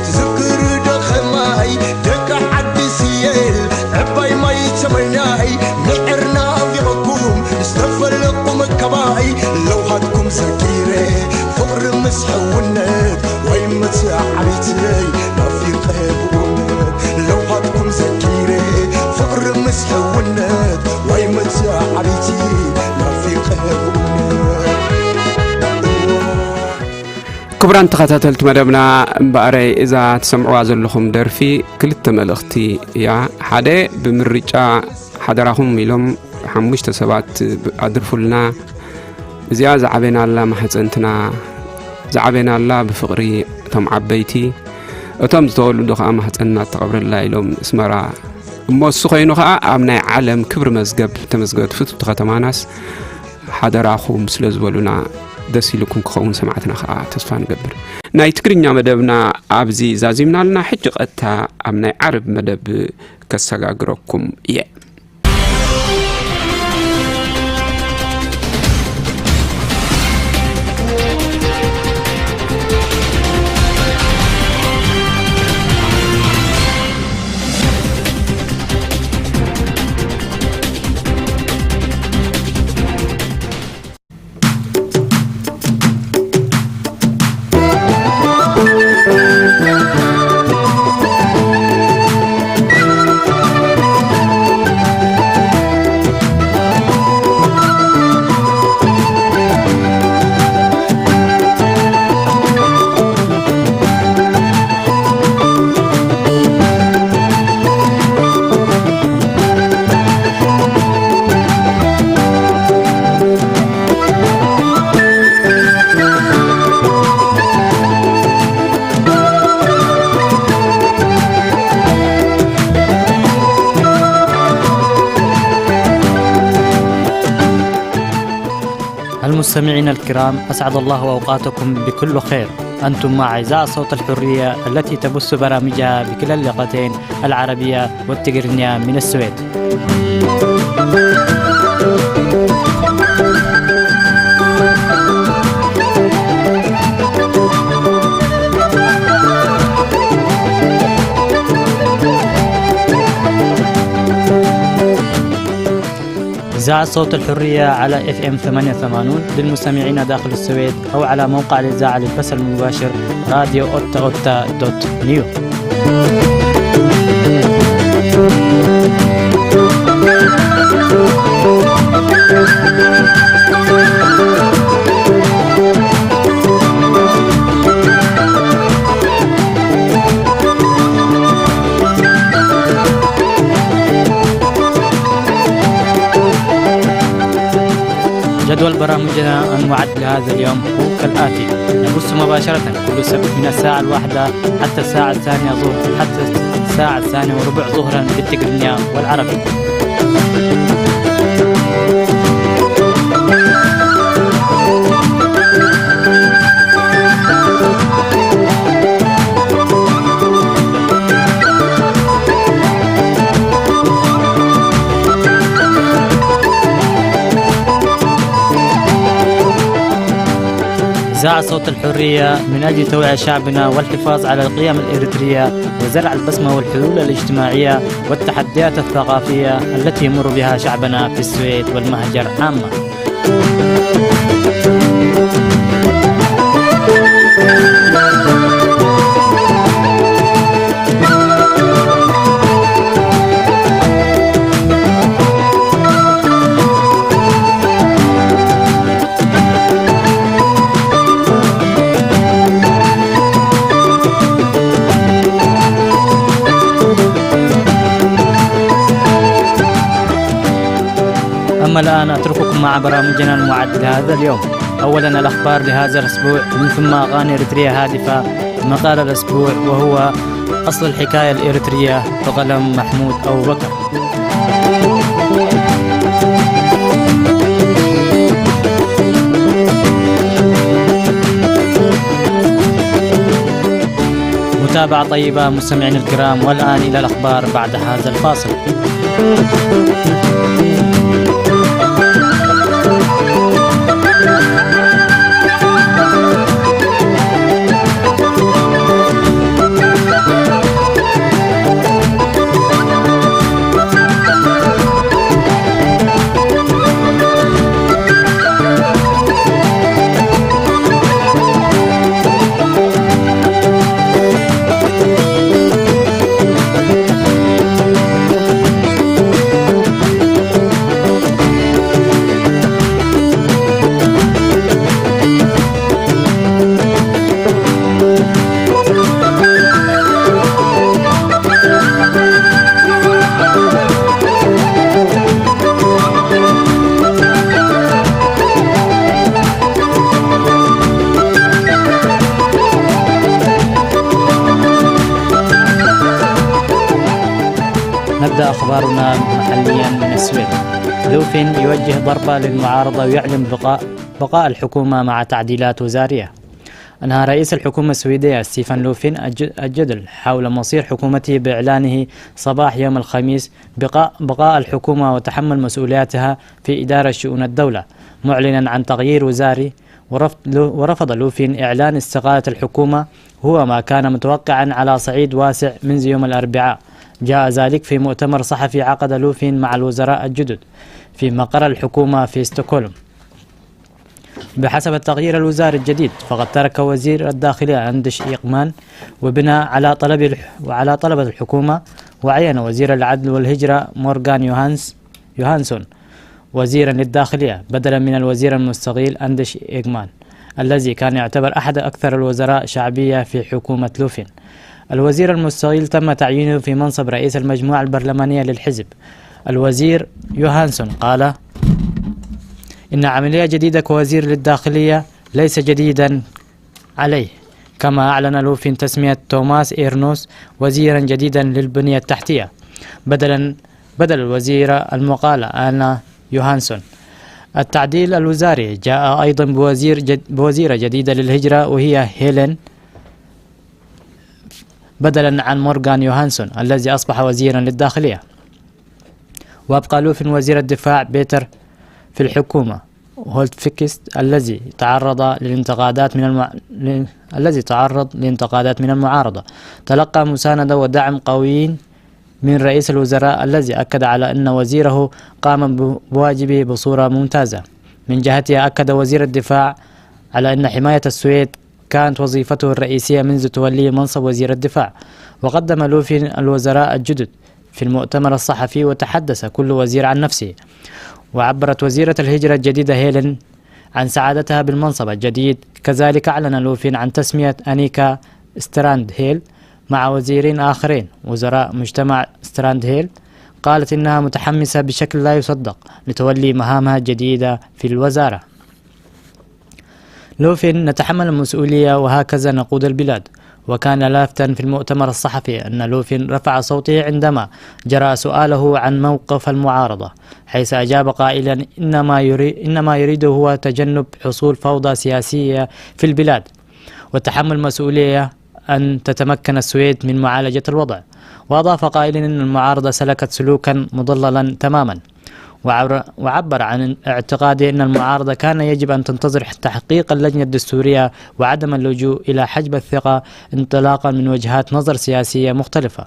ትዝክሩ ዶ ኸማይ ደቂ ዓዲ ስየል ዕባይ ማይ ተመናይ ምዕር ናፊቐኩም ዝተፈለቕኩም ከባይ ለውሃትኩም ዘኪረ ፍቕሪ ምስ ሕውነት ወይ መተዓቢተይ ናፊቐ ብእውነት ለውሃትኩም ዘኪረ ፍቕሪ ምስ ሕውነት ወይ መተዓቢቲ ናፊቐ ብእውነት ክቡራን ተኸታተልቲ መደብና እምበኣረይ እዛ ትሰምዕዋ ዘለኹም ደርፊ ክልተ መልእኽቲ እያ ሓደ ብምርጫ ሓደራኹም ኢሎም ሓሙሽተ ሰባት ኣድርፉልና እዚኣ ዝዓበናላ ማሕፀንትና ዝዓበናላ ብፍቕሪ እቶም ዓበይቲ እቶም ዝተወልዱ ከዓ ማሕፀንና ተቐብረላ ኢሎም እስመራ እሞ እሱ ኮይኑ ከዓ ኣብ ናይ ዓለም ክብሪ መዝገብ ተመዝገበት ፍትብቲ ከተማናስ ሓደራኹም ስለ ዝበሉና ደስ ኢልኩም ክኸውን ሰማዕትና ከዓ ተስፋ ንገብር ናይ ትግርኛ መደብና ኣብዚ ዛዚምናልና ሕጂ ቀጥታ ኣብ ናይ ዓርብ መደብ ከሰጋግረኩም እየ مستمعينا الكرام، أسعد الله أوقاتكم بكل خير. أنتم مع إذاعة صوت الحرية التي تبث برامجها بكلا اللغتين العربية والتقرينية من السويد. إذاعة صوت الحرية على إف إم ثمانية وثمانين للمستمعين داخل السويد، أو على موقع الإذاعة للبث المباشر راديو أوتا أوتا دوت نيو. جدول برامجنا المعد لهذا اليوم هو كالآتي: نبث مباشرة كل سبت من الساعة الواحدة حتى الساعة الثانية ظهر، حتى الساعة الثانية وربع ظهرا بالتقنية والعربي. إذاعة صوت الحرية من أجل توعية شعبنا والحفاظ على القيم الإريترية وزرع البسمة والحلول الاجتماعية والتحديات الثقافية التي يمر بها شعبنا في السويد والمهجر عامة. أما الآن أترككم مع برامجنا المعد لهذا اليوم. أولا الأخبار لهذا الأسبوع، من ثم أغاني إريترية هادفة، مقال الأسبوع وهو أصل الحكاية الإريترية بقلم محمود أبو بكر. متابعة طيبة مستمعينا الكرام، والآن إلى الأخبار بعد هذا الفاصل. نبدأ أخبارنا محليا من السويد. لوفين يوجه ضربة للمعارضة ويعلن بقاء، بقاء الحكومة مع تعديلات وزارية. أنهى رئيس الحكومة السويدية ستيفن لوفين الج-، الجدل حول مصير حكومته بإعلانه صباح يوم الخميس بقاء، بقاء الحكومة وتحمل مسؤولياتها في إدارة شؤون الدولة، معلنا عن تغيير وزاري. ورفض لو-، ورفض لوفين إعلان استقالة الحكومة، هو ما كان متوقعا على صعيد واسع منذ يوم الأربعاء. جاء ذلك في مؤتمر صحفي عقد لوفين مع الوزراء الجدد في مقر الحكومة في ستوكهولم. بحسب التغيير الوزاري الجديد، فقد ترك وزير الداخلية أندش إيقمان وبناء على طلب الح-، وعلى طلب الحكومة، وعين وزير العدل والهجرة مورغان يوهانس-، يوهانسون وزيرا للداخلية بدلا من الوزير المستقيل أندش إيغمان، الذي كان يعتبر أحد أكثر الوزراء شعبية في حكومة لوفين. الوزير المستقيل تم تعيينه في منصب رئيس المجموعة البرلمانية للحزب. الوزير يوهانسون قال إن عملية جديدة كوزير للداخلية ليس جديدا عليه، كما أعلن لوفين تسمية توماس إيرنوس وزيرا جديدا للبنية التحتية بدلا، بدل الوزيرة المقالة آنا يوهانسون. التعديل الوزاري جاء أيضا بوزير جد بوزيرة جديدة للهجرة، وهي هيلين، بدلا عن مورغان يوهانسون الذي أصبح وزيرا للداخلية. وأبقى لوفين وزير الدفاع بيتر في الحكومة هولتفيكست الذي تعرض للانتقادات من المع... ل- الذي تعرض لانتقادات من المعارضة. تلقى مساندة ودعم قويين من رئيس الوزراء الذي أكد على أن وزيره قام ب- بواجبه بصورة ممتازة. من جهتها أكد وزير الدفاع على أن حماية السويد كانت وظيفته الرئيسية منذ توليه منصب وزير الدفاع. وقدم لوفين الوزراء الجدد في المؤتمر الصحفي، وتحدث كل وزير عن نفسه. وعبرت وزيرة الهجرة الجديدة هيلين عن سعادتها بالمنصب الجديد. كذلك أعلن لوفين عن تسمية أنيكا ستراند هيل مع وزيرين آخرين وزراء مجتمع ستراند هيل. قالت إنها متحمسة بشكل لا يصدق لتولي مهامها الجديدة في الوزارة. لوفين: نتحمل المسؤولية وهكذا نقود البلاد. وكان لافتا في المؤتمر الصحفي أن لوفين رفع صوته عندما جرى سؤاله عن موقف المعارضة، حيث أجاب قائلا إنما يري إنما يريد هو تجنب حصول فوضى سياسية في البلاد وتحمل مسؤولية أن تتمكن السويد من معالجة الوضع. وأضاف قائلا إن المعارضة سلكت سلوكا مضللا تماما، وعبر عن اعتقاده أن المعارضة كان يجب أن تنتظر تحقيق اللجنة الدستورية وعدم اللجوء إلى حجب الثقة انطلاقا من وجهات نظر سياسية مختلفة.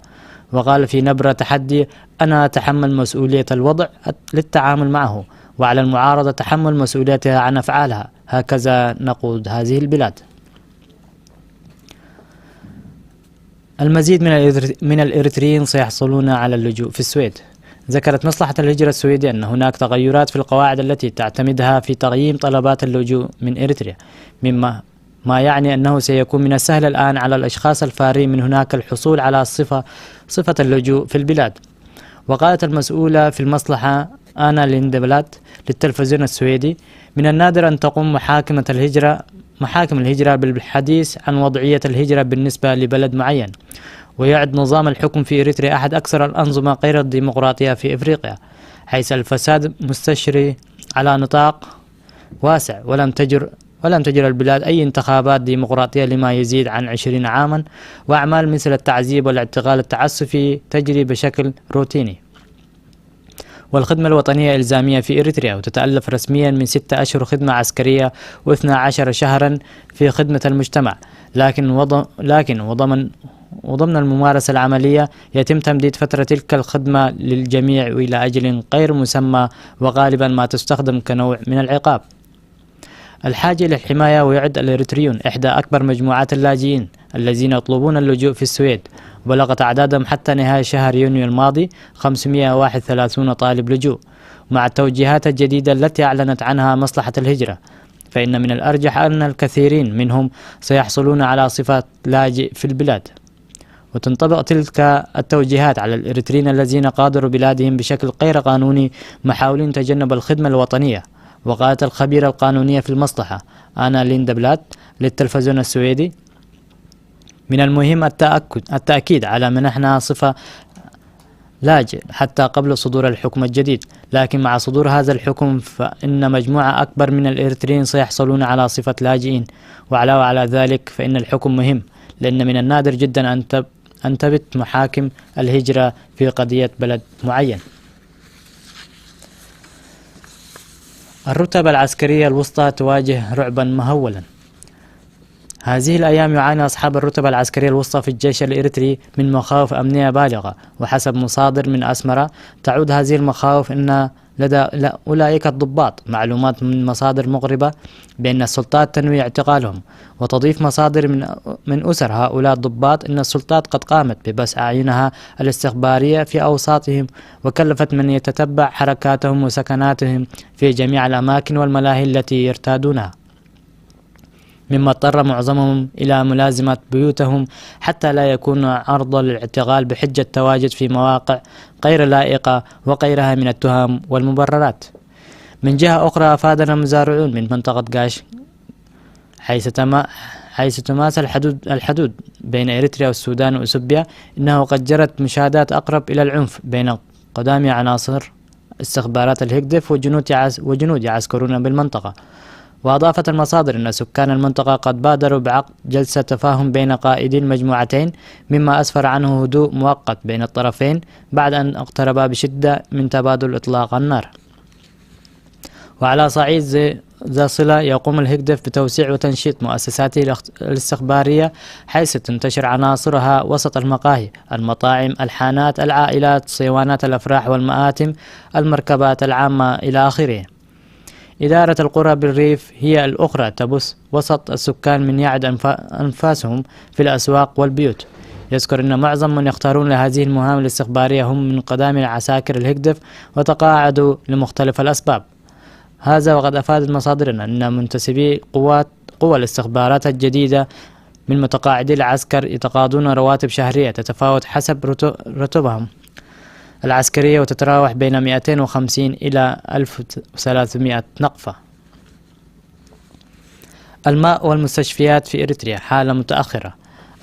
وقال في نبرة تحدي: أنا أتحمل مسؤولية الوضع للتعامل معه، وعلى المعارضة تحمل مسؤوليتها عن أفعالها، هكذا نقود هذه البلاد. المزيد من الإريتريين سيحصلون على اللجوء في السويد. ذكرت مصلحة الهجرة السويدية أن هناك تغيرات في القواعد التي تعتمدها في تقييم طلبات اللجوء من إريتريا، مما ما يعني أنه سيكون من السهل الآن على الأشخاص الفارين من هناك الحصول على صفة صفة اللجوء في البلاد. وقالت المسؤولة في المصلحة آنا ليندبلات للتلفزيون السويدي: من النادر أن تقوم محاكمة الهجرة محاكم الهجرة بالحديث عن وضعية الهجرة بالنسبة لبلد معين، ويعد نظام الحكم في إريتريا أحد أكثر الأنظمة غير الديمقراطية في إفريقيا، حيث الفساد مستشري على نطاق واسع، ولم تجر ولم تجر البلاد أي انتخابات ديمقراطية لما يزيد عن عشرين عاما، وأعمال مثل التعذيب والاعتقال التعسفي تجري بشكل روتيني. والخدمة الوطنية إلزامية في إريتريا، وتتألف رسميا من ستة أشهر خدمة عسكرية واثنا عشر شهرا في خدمة المجتمع، لكن وض... لكن وضمن وضمن الممارسة العملية يتم تمديد فترة تلك الخدمة للجميع وإلى أجل غير مسمى، وغالبا ما تستخدم كنوع من العقاب. الحاجة إلى الحماية، ويعد الإريتريون إحدى أكبر مجموعات اللاجئين الذين يطلبون اللجوء في السويد، وبلغت أعدادهم حتى نهاية شهر يونيو الماضي خمسمائة وواحد وثلاثون طالب لجوء. مع التوجيهات الجديدة التي أعلنت عنها مصلحة الهجرة، فإن من الأرجح أن الكثيرين منهم سيحصلون على صفة لاجئ في البلاد، وتنطبق تلك التوجيهات على الإريتريين الذين غادروا بلادهم بشكل غير قانوني، محاولين تجنب الخدمة الوطنية. وقالت الخبيرة القانونية في المصلحة آنا ليندا بلات للتلفزيون السويدي: من المهم التأكد التأكيد على منحنا صفة لاجئ حتى قبل صدور الحكم الجديد، لكن مع صدور هذا الحكم فإن مجموعة أكبر من الإريتريين سيحصلون على صفة لاجئين، وعلاوة على ذلك فإن الحكم مهم، لأن من النادر جدا أن تب أن تبت محاكم الهجرة في قضية بلد معين. الرتب العسكرية الوسطى تواجه رعبا مهولا. هذه الأيام يعاني أصحاب الرتب العسكرية الوسطى في الجيش الإريتري من مخاوف أمنية بالغة، وحسب مصادر من أسمرة تعود هذه المخاوف أن لدى أولئك الضباط معلومات من مصادر مقربة بأن السلطات تنوي اعتقالهم. وتضيف مصادر من من أسر هؤلاء الضباط أن السلطات قد قامت ببث أعينها الاستخبارية في أوساطهم، وكلفت من يتتبع حركاتهم وسكناتهم في جميع الأماكن والملاهي التي يرتادونها، مما اضطر معظمهم إلى ملازمة بيوتهم حتى لا يكونوا عرضة للاعتقال بحجة التواجد في مواقع غير لائقة وغيرها من التهم والمبررات. من جهة أخرى، أفادنا مزارعون من منطقة قاش حيث تما حيث تماس الحدود الحدود بين إريتريا والسودان وإثيوبيا، إنه قد جرت مشاهدات أقرب إلى العنف بين قدامي عناصر استخبارات الهيكدف وجنود يعس-، وجنود يعسكرون بالمنطقة. وأضافت المصادر أن سكان المنطقة قد بادروا بعقد جلسة تفاهم بين قائدي المجموعتين، مما أسفر عنه هدوء مؤقت بين الطرفين بعد أن اقتربا بشدة من تبادل إطلاق النار. وعلى صعيد ذي-، ذا صلة، يقوم الهيكدف بتوسيع وتنشيط مؤسساته الاخت-، الاستخبارية، حيث تنتشر عناصرها وسط المقاهي، المطاعم، الحانات، العائلات، صيوانات الأفراح والمآتم، المركبات العامة إلى آخره. إدارة القرى بالريف هي الأخرى تبث وسط السكان من يعد أنف-، أنفاسهم في الأسواق والبيوت. يذكر أن معظم من يختارون لهذه المهام الاستخبارية هم من قدامى عساكر الهيكدف، وتقاعدوا لمختلف الأسباب. هذا وقد أفادت مصادرنا أن منتسبي قوات، قوى الاستخبارات الجديدة من متقاعدي العسكر يتقاضون رواتب شهرية تتفاوت حسب رتو-، رتبهم العسكرية، وتتراوح بين مائتين وخمسين إلى ألف وثلاثمائة نقفة. الماء والمستشفيات في إريتريا حالة متأخرة.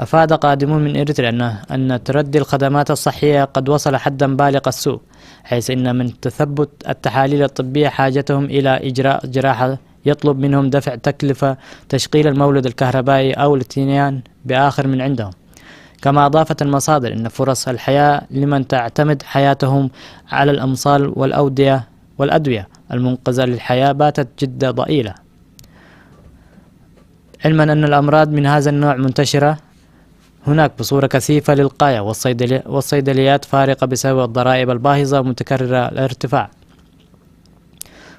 أفاد قادمون من إريتريا أن، أن تردي الخدمات الصحية قد وصل حدا بالغ السوء، حيث إن من تثبت التحاليل الطبية حاجتهم إلى إجراء جراحة يطلب منهم دفع تكلفة تشغيل المولد الكهربائي أو الاتيان بآخر من عندهم. كما أضافت المصادر أن فرص الحياة لمن تعتمد حياتهم على الأمصال والأودية والأدوية المنقذة للحياة باتت جدا ضئيلة، علما أن الأمراض من هذا النوع منتشرة هناك بصورة كثيفة للغاية، والصيدلي-، والصيدليات فارقة بسبب الضرائب الباهظة ومتكررة الارتفاع.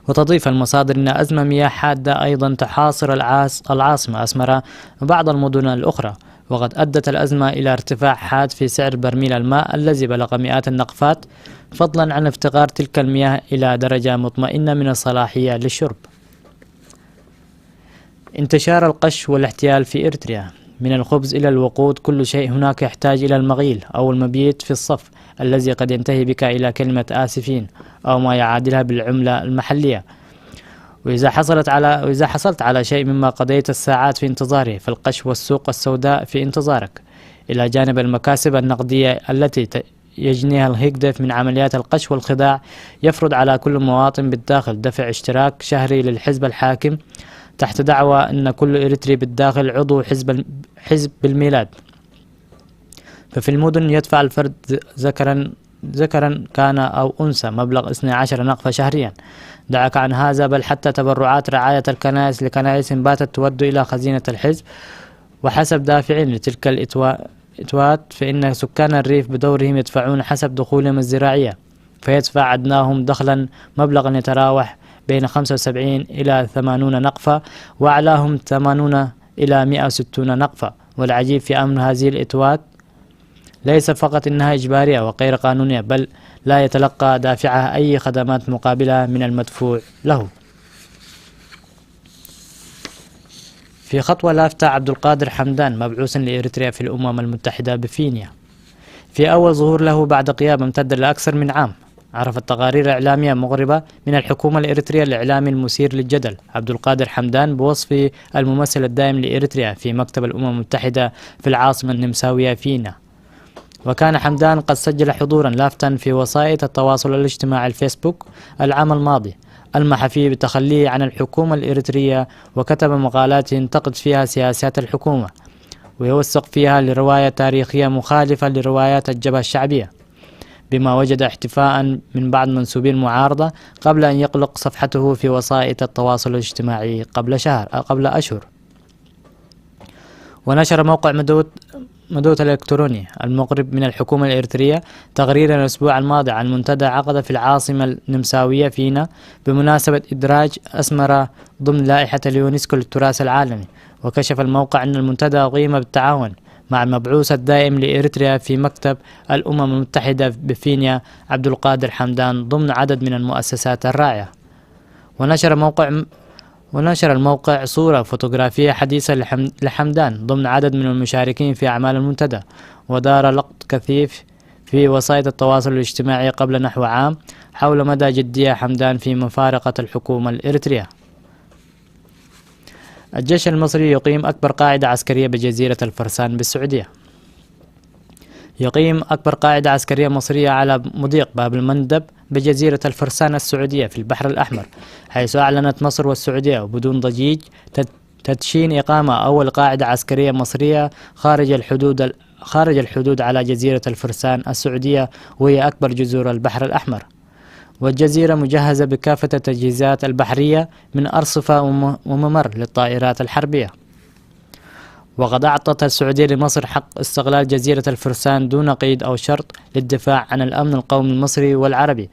وتضيف المصادر أن أزمة مياه حادة أيضا تحاصر العاص-، العاصمة أسمرة وبعض المدن الأخرى، وقد أدت الأزمة إلى ارتفاع حاد في سعر برميل الماء الذي بلغ مئات النقفات، فضلا عن افتقار تلك المياه إلى درجة مطمئنة من الصلاحية للشرب. انتشار القش والاحتيال في إريتريا. من الخبز إلى الوقود، كل شيء هناك يحتاج إلى المغيل أو المبيت في الصف، الذي قد ينتهي بك إلى كلمة "آسفين" أو ما يعادلها بالعملة المحلية. وإذا حصلت على، وإذا حصلت على شيء مما قضيت الساعات في انتظاره، فالقش والسوق السوداء في انتظارك، إلى جانب المكاسب النقدية التي ت-، يجنيها الهيكديف من عمليات القش والخداع. يفرض على كل مواطن بالداخل دفع اشتراك شهري للحزب الحاكم تحت دعوى أن كل إريتري بالداخل عضو حزب ال-، حزب بالميلاد، ففي المدن يدفع الفرد ذكرا، ذكرا كان أو أنثى، مبلغ اثني عشر نقفة شهريا. دعك عن هذا، بل حتى تبرعات رعاية الكنائس لكنائس باتت تود إلى خزينة الحزب. وحسب دافعين لتلك الإتوا-، الإتوات، فإن سكان الريف بدورهم يدفعون حسب دخولهم الزراعية، فيدفع أدناهم دخلا مبلغا يتراوح بين خمسة وسبعين إلى ثمانون نقفة، وأعلاهم ثمانون إلى مئة وستون نقفة. والعجيب في أمر هذه الإتوات ليس فقط إنها إجبارية وغير قانونية، بل لا يتلقى دافعها أي خدمات مقابلة من المدفوع له. في خطوة لافتة، عبد القادر حمدان، مبعوث لإريتريا في الأمم المتحدة بفينيا، في أول ظهور له بعد غياب امتد لأكثر من عام، عرفت تقارير إعلامية مغرضة من الحكومة الإريترية الإعلامي المثير للجدل عبد القادر حمدان بوصفه الممثل الدائم لإريتريا في مكتب الأمم المتحدة في العاصمة النمساوية فيينا. وكان حمدان قد سجل حضورا لافتا في وسائط التواصل الاجتماعي الفيسبوك العام الماضي، ألمح فيه بتخليه عن الحكومة الإريترية، وكتب مقالات ينتقد فيها سياسات الحكومة، ويوثق فيها لرواية تاريخية مخالفة لروايات الجبهة الشعبية، بما وجد احتفاء من بعض منسوبي المعارضة قبل أن يغلق صفحته في وسائط التواصل الاجتماعي قبل شهر، قبل أشهر. ونشر موقع مدوت، مدوت الإلكتروني المغرب من الحكومة الإريترية تقريرا الأسبوع الماضي عن منتدى عقد في العاصمة النمساوية فيينا بمناسبة إدراج أسمرة ضمن لائحة اليونسكو للتراث العالمي. وكشف الموقع أن المنتدى أقيم بالتعاون مع المبعوث الدائم لإريتريا في مكتب الأمم المتحدة بفينيا، عبد القادر حمدان، ضمن عدد من المؤسسات الراعية. ونشر موقع ونشر الموقع صورة فوتوغرافية حديثة لحم-، لحمدان ضمن عدد من المشاركين في أعمال المنتدى، ودار لقط كثيف في وسائط التواصل الاجتماعي قبل نحو عام حول مدى جدية حمدان في مفارقة الحكومة الإريترية. الجيش المصري يقيم أكبر قاعدة عسكرية بجزيرة الفرسان بالسعودية. يقيم أكبر قاعدة عسكرية مصرية على مضيق باب المندب بجزيرة الفرسان السعودية في البحر الأحمر، حيث أعلنت مصر والسعودية بدون ضجيج تد- تدشين إقامة أول قاعدة عسكرية مصرية خارج الحدود ال- خارج الحدود على جزيرة الفرسان السعودية، وهي أكبر جزر البحر الأحمر. والجزيرة مجهزة بكافة التجهيزات البحرية من أرصفة وم- وممر للطائرات الحربية. وقد أعطت السعودية لمصر حق استقلال جزيرة الفرسان دون قيد أو شرط للدفاع عن الأمن القومي المصري والعربي،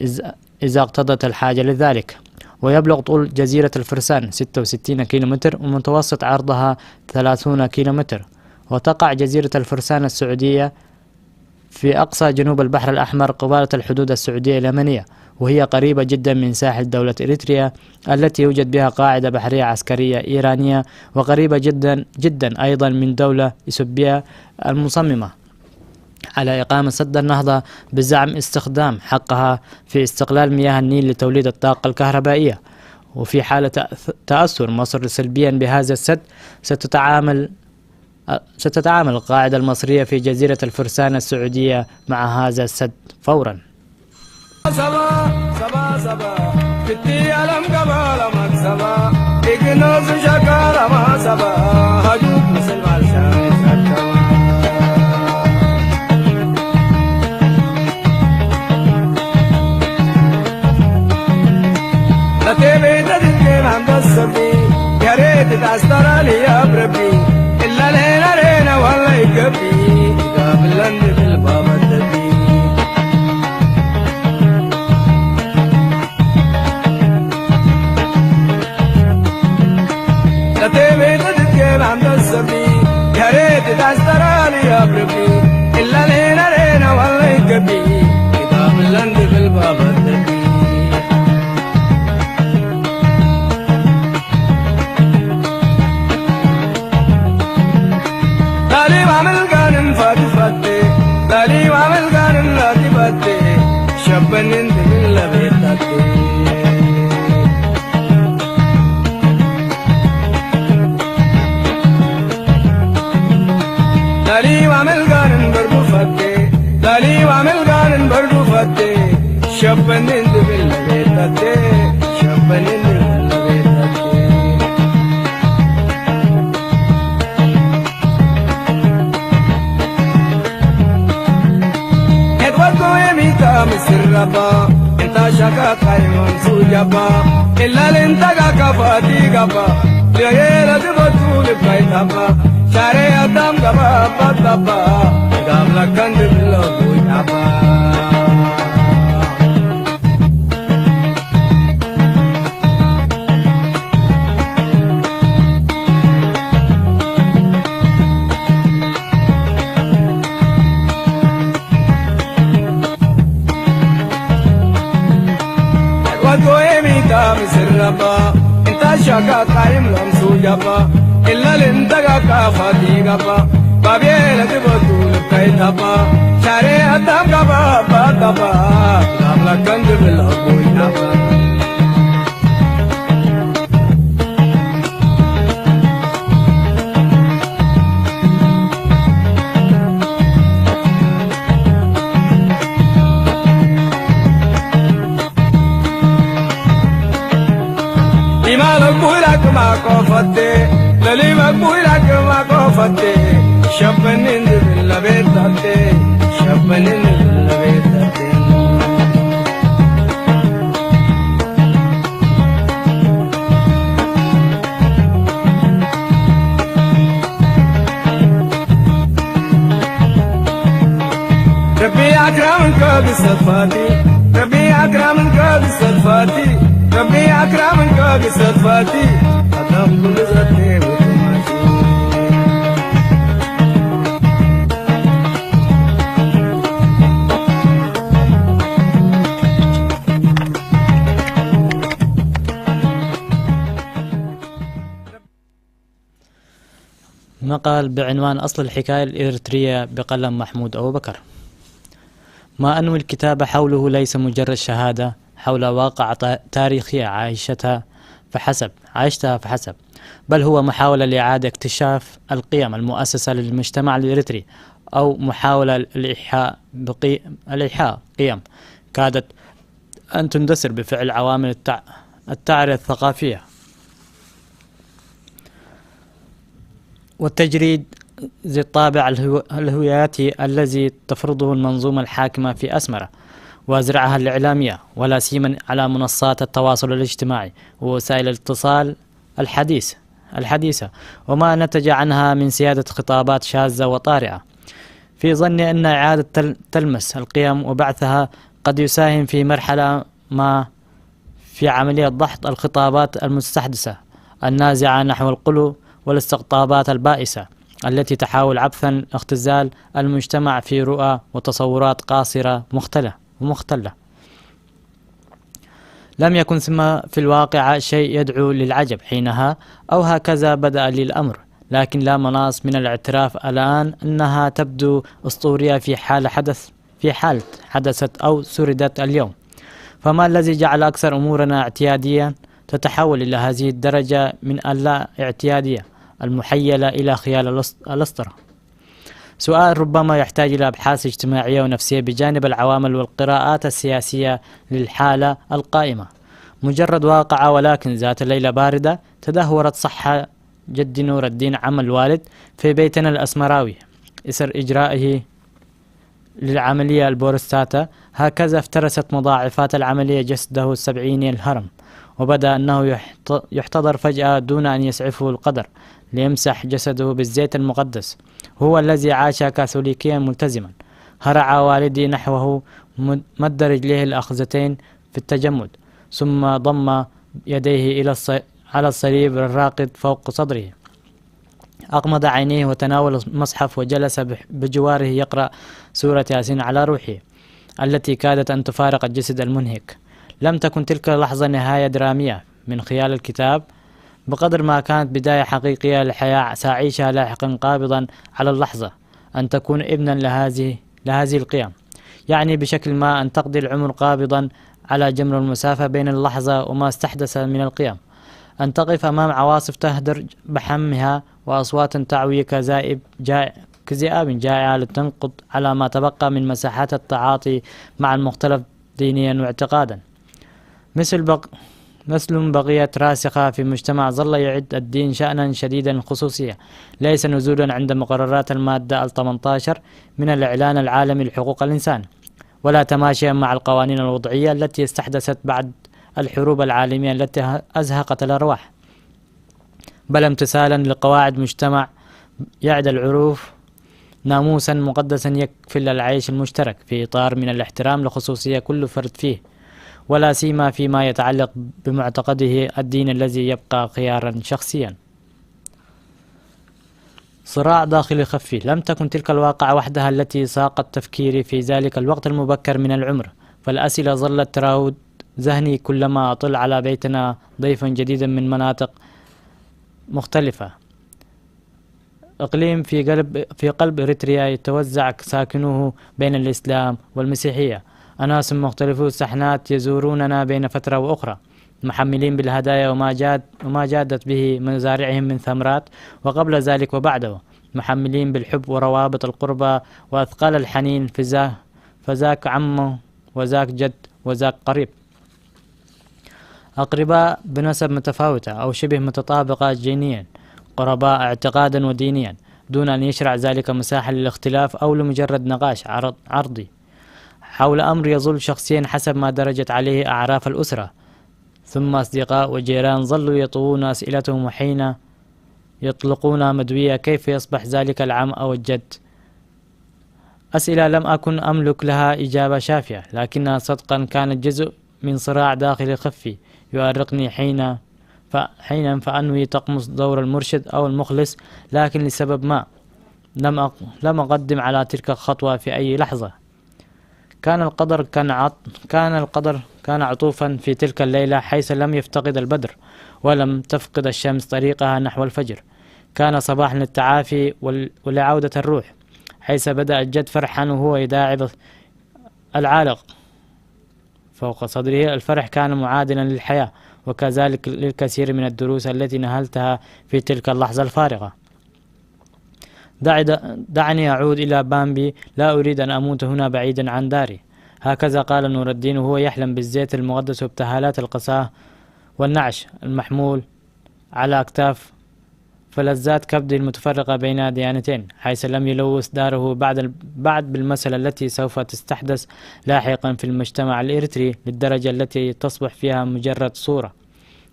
إذ- إذا اقتضت الحاجة لذلك. ويبلغ طول جزيرة الفرسان ستة وستين كيلومتر، ومتوسط عرضها ثلاثون كيلومتر. وتقع جزيرة الفرسان السعودية في أقصى جنوب البحر الأحمر، قبالة الحدود السعودية اليمنية، وهي قريبة جدًا من ساحل دولة إريتريا التي يوجد بها قاعدة بحرية عسكرية إيرانية، وقريبة جدًا، جدًا أيضًا من دولة إثيوبيا المصممة على إقامة سد النهضة بزعم استخدام حقها في استقلال مياه النيل لتوليد الطاقة الكهربائية. وفي حال تأث- تأثر مصر سلبيًا بهذا السد، ستتعامل ستتعامل القاعدة المصرية في جزيرة الفرسان السعودية مع هذا السد فورًا. مقال بعنوان أصل الحكاية الإريترية بقلم محمود أبو بكر. ما أنوي الكتابة حوله ليس مجرد شهادة حول واقع تا- تاريخية عايشتها فحسب عايشتها فحسب، بل هو محاولة لإعادة اكتشاف القيم المؤسسة للمجتمع الإريتري، أو محاولة لإحياء بقي-، الإحياء قيم كادت أن تندثر بفعل عوامل التع-، التعرية الثقافية والتجريد ذي الطابع الهو-، الهوياتي الذي تفرضه المنظومة الحاكمة في أسمرة وأزرعها الإعلامية، ولا سيما على منصات التواصل الاجتماعي ووسائل الاتصال الحديث الحديثة، وما نتج عنها من سيادة خطابات شاذة وطارئة. في ظني أن إعادة تل-، تلمس القيم وبعثها قد يساهم في مرحلة ما في عملية دحض الخطابات المستحدثة النازعة نحو القلو والاستقطابات البائسة التي تحاول عبثا اختزال المجتمع في رؤى وتصورات قاصرة مختلة ومختلة. لم يكن ثم في الواقع شيء يدعو للعجب حينها، أو هكذا بدأ لي الأمر، لكن لا مناص من الاعتراف الآن أنها تبدو أسطورية في حال حدث، في حال حدثت أو سردت اليوم. فما الذي جعل أكثر أمورنا اعتياديا تتحول إلى هذه الدرجة من اللا اعتيادية المحيلة إلى خيال الأس-، الأسطرة؟ سؤال ربما يحتاج إلى أبحاث اجتماعية ونفسية بجانب العوامل والقراءات السياسية للحالة القائمة. مجرد واقعة، ولكن ذات ليلة باردة تدهورت صحة جدي نور الدين عم الوالد في بيتنا الأسمراوي إثر إجرائه للعملية البوروستاتا، هكذا افترست مضاعفات العملية جسده السبعيني الهرم، وبدا أنه يحت-، يحتضر فجأة دون أن يسعفه القدر ليمسح جسده بالزيت المقدس. هو الذي عاش كاثوليكيا ملتزما. هرع والدي نحوه مد-، مد رجليه الأخذتين في التجمد، ثم ضم يديه إلى الص-، على الصليب الراقد فوق صدره. أغمض عينيه وتناول المصحف وجلس بح-، بجواره يقرأ سورة ياسين على روحه التي كادت أن تفارق الجسد المنهك. لم تكن تلك اللحظة نهاية درامية من خيال الكتاب، بقدر ما كانت بداية حقيقية لحياة سأعيشها لاحقا، قابضا على اللحظة أن تكون ابنا لهذه، لهذه القيم، يعني بشكل ما أن تقضي العمر قابضا على جمر المسافة بين اللحظة وما استحدث من القيم، أن تقف أمام عواصف تهدر بحمها وأصوات تعوي كذائب جائع، كذئاب جائعة لتنقض على ما تبقى من مساحات التعاطي مع المختلف دينيا واعتقادا. مثل بق-، مثل بقية راسخة في مجتمع ظل يعد الدين شأنا شديدا الخصوصية، ليس نزولا عند مقررات المادة الثمنتاشر من الإعلان العالمي لحقوق الإنسان، ولا تماشيا مع القوانين الوضعية التي استحدثت بعد الحروب العالمية التي أزهقت الأرواح، بل امتثالا لقواعد مجتمع يعد العروف ناموسا مقدسا يكفل العيش المشترك في إطار من الاحترام لخصوصية كل فرد فيه، ولا سيما فيما يتعلق بمعتقده الديني الذي يبقى خيارا شخصيا. صراع داخلي خفي. لم تكن تلك الواقعة وحدها التي ساقت تفكيري في ذلك الوقت المبكر من العمر، فالأسئلة ظلت تراود ذهني كلما أطل على بيتنا ضيفا جديدا من مناطق مختلفة. إقليم في قلب، في قلب إريتريا يتوزع ساكنوه بين الإسلام والمسيحية. أناس مختلفو السحنات يزوروننا بين فترة وأخرى، محملين بالهدايا وما جاد-، وما جادت به مزارعهم من ثمرات، وقبل ذلك وبعده، محملين بالحب وروابط القربى وأثقال الحنين في ذا-، فذاك عمه وذاك جد وذاك قريب. أقرباء بنسب متفاوتة أو شبه متطابقة جينيا، قرباء اعتقادا ودينيا، دون أن يشرع ذلك مساحة للاختلاف أو لمجرد نقاش عرض-، عرضي حول أمر يظل شخصيا حسب ما درجت عليه أعراف الأسرة. ثم أصدقاء وجيران ظلوا يطوون أسئلتهم، وحين يطلقون مدوية: "كيف يصبح ذلك العم أو الجد؟" أسئلة لم أكن أملك لها إجابة شافية، لكنها صدقا كانت جزء من صراع داخلي خفي يؤرقني حين ف-، حينا فأنوي تقمص دور المرشد أو المخلص، لكن لسبب ما لم أق-، لم أقدم على تلك الخطوة في أي لحظة. كان القدر كان عط-، كان القدر كان عطوفا في تلك الليلة، حيث لم يفتقد البدر ولم تفقد الشمس طريقها نحو الفجر. كان صباحا للتعافي وال-، ولعودة الروح، حيث بدأ الجد فرحا وهو يداعب العالق فوق صدره. الفرح كان معادلا للحياة، وكذلك للكثير من الدروس التي نهلتها في تلك اللحظة الفارغة. دع-، دعني أعود إلى بامبي، لا أريد أن أموت هنا بعيدا عن داري. هكذا قال نور الدين وهو يحلم بالزيت المقدس وابتهالات القصاة والنعش المحمول على أكتاف فلذات كبدي المتفرقة بين ديانتين، حيث لم يلوث داره بعد ال-، بعد بالمسألة التي سوف تستحدث لاحقا في المجتمع الإريتري للدرجة التي تصبح فيها مجرد صورة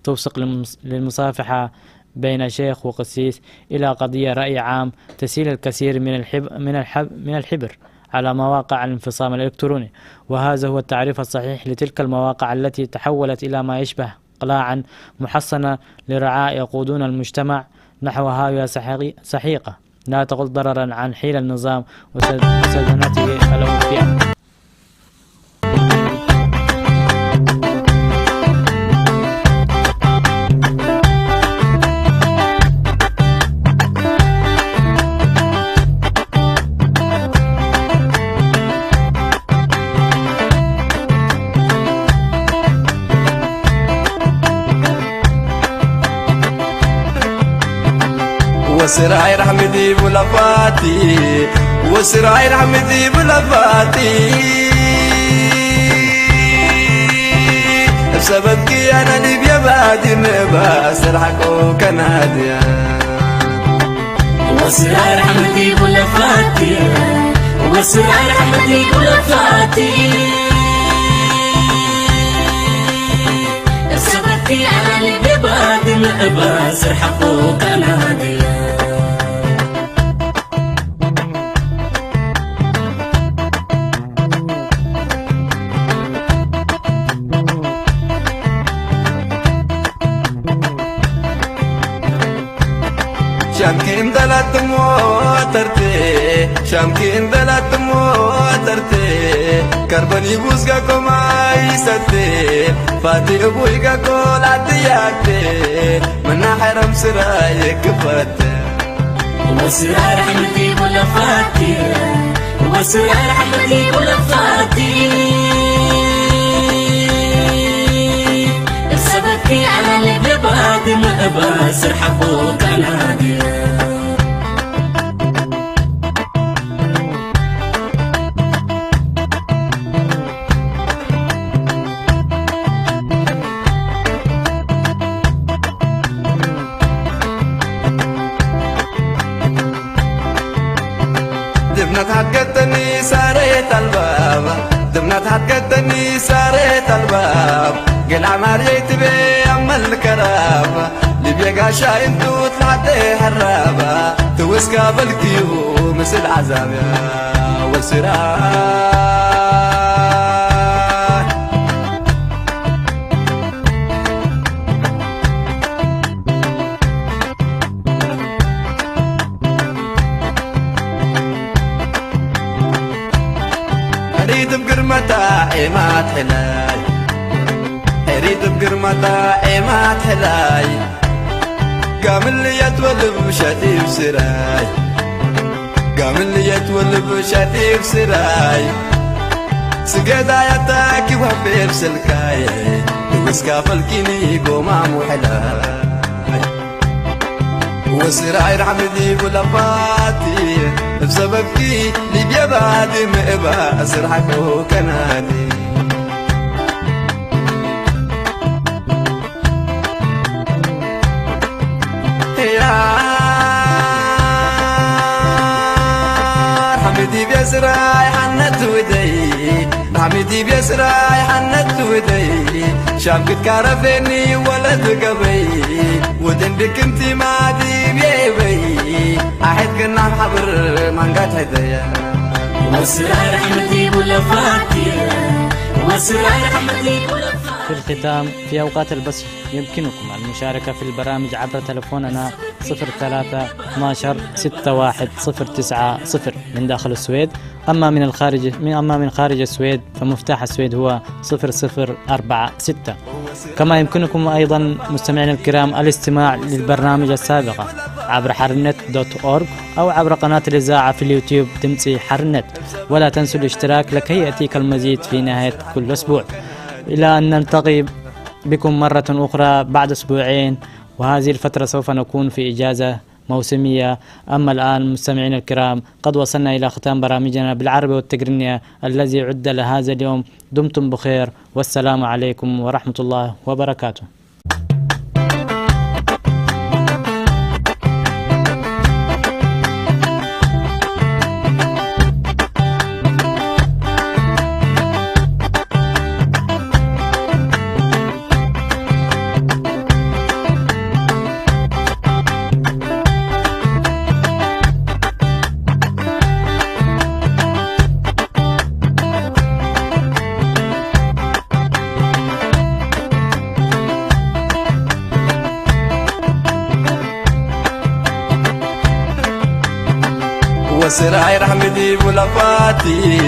توثق للمص-، للمصافحة بين شيخ وقسيس إلى قضية رأي عام تسيل الكثير من الحب-، من الحب-، من الحبر على مواقع الانفصام الإلكتروني. وهذا هو التعريف الصحيح لتلك المواقع التي تحولت إلى ما يشبه قلاعا محصنة لرعاة يقودون المجتمع نحو هاوية سحقي-، سحيقة لا تقل ضررا عن حيل النظام وسد-، وسدنته الأوفياء. وسراي رحمتي بلفاتي، وسراي رحمتي بلفاتي. بسببك أنا ليبيا بعد ما بسرحك وكناديا. وسراي رحمتي بلفاتي، وسراي رحمتي بلفاتي. بسببك أنا ليبيا بعد ما بسرحك وكناديا. ሻምኪን በላት ሞተርቴ፣ ሻምኪን በላት ሞተርቴ፣ ከርበን ይቡዝ ጋኮ ማይ ሰቴ፣ ፋቲ እቡይ ጋኮ ላትያቴ፣ መናሐረም ስራይ ክፈት። وسرار حمدي بلفاتي، وسرار حمدي بلفاتي. السبب كي على اللي ببعد ما أبى سرحة فوق أنادي. دبنة هتقتني ساريت الباب، دبنة هتقتني ساريت الباب، قلع ماريت بي أم الكراب، لبيا قاشا انتو طلعتي حرابة، توسكا بالكيو مثل عذاب يا وسرا. ሕሪት ብግርመታ ዒማት ሕላይ፣ ሕሪት ብግርመታ ዒማት ሕላይ፣ ጋምልየት ወልብ ሸጢብ ስራይ፣ ጋምልየት ወልብ ሸጢብ ስራይ፣ ስገዳ ያታ ኪዋቤብ ስልካይ፣ ንጉስካ ፈልኪኒ ጎማሙ ሕላይ። وسراي رحمتي بلفاتي، بسببك ليبيا بعد ما إبا أسرحك وكناني. يا رحمتي بيسراي حنت ودي، رحمتي بيسراي حنت ودي، شام قد كارفيني ولد قبي، ودن بكنتي ما دي بيبي، أحد كنا حبر من قد هديا. وسرار حمدي بلفاتي، وسرار حمدي بلفاتي. في الختام، في أوقات البث يمكنكم المشاركة في البرامج عبر تلفوننا صفر ثلاثة اثناعش ستة واحد صفر تسعة صفر من داخل السويد، أما من الخارج، من، أما من خارج السويد فمفتاح السويد هو صفر صفر أربعة ستة. كما يمكنكم أيضًا مستمعينا الكرام الاستماع للبرنامج السابقة عبر حرنت دوت أورغ أو عبر قناة الإذاعة في اليوتيوب دمسي حرنت، ولا تنسوا الاشتراك لكي يأتيك المزيد في نهاية كل أسبوع. إلى أن نلتقي بكم مرة أخرى بعد أسبوعين، وهذه الفترة سوف نكون في إجازة موسمية. أما الآن مستمعينا الكرام، قد وصلنا إلى ختام برامجنا بالعربي والتقرينية الذي عد لهذا اليوم. دمتم بخير، والسلام عليكم ورحمة الله وبركاته. وسراي رحمتي بلفاتي،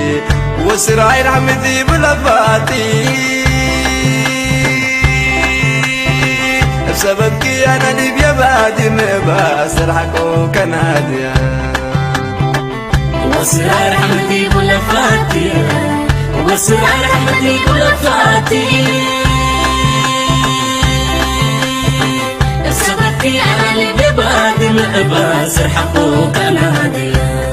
وسراي رحمتي بلفاتي. بسببك أنا ليبيا بعد ما بأسر حقه كناديا. وسراي رحمتي بلفاتي، وسراي رحمتي بلفاتي. بسببك أنا ليبيا بعد ما بأسر حقه كناديا.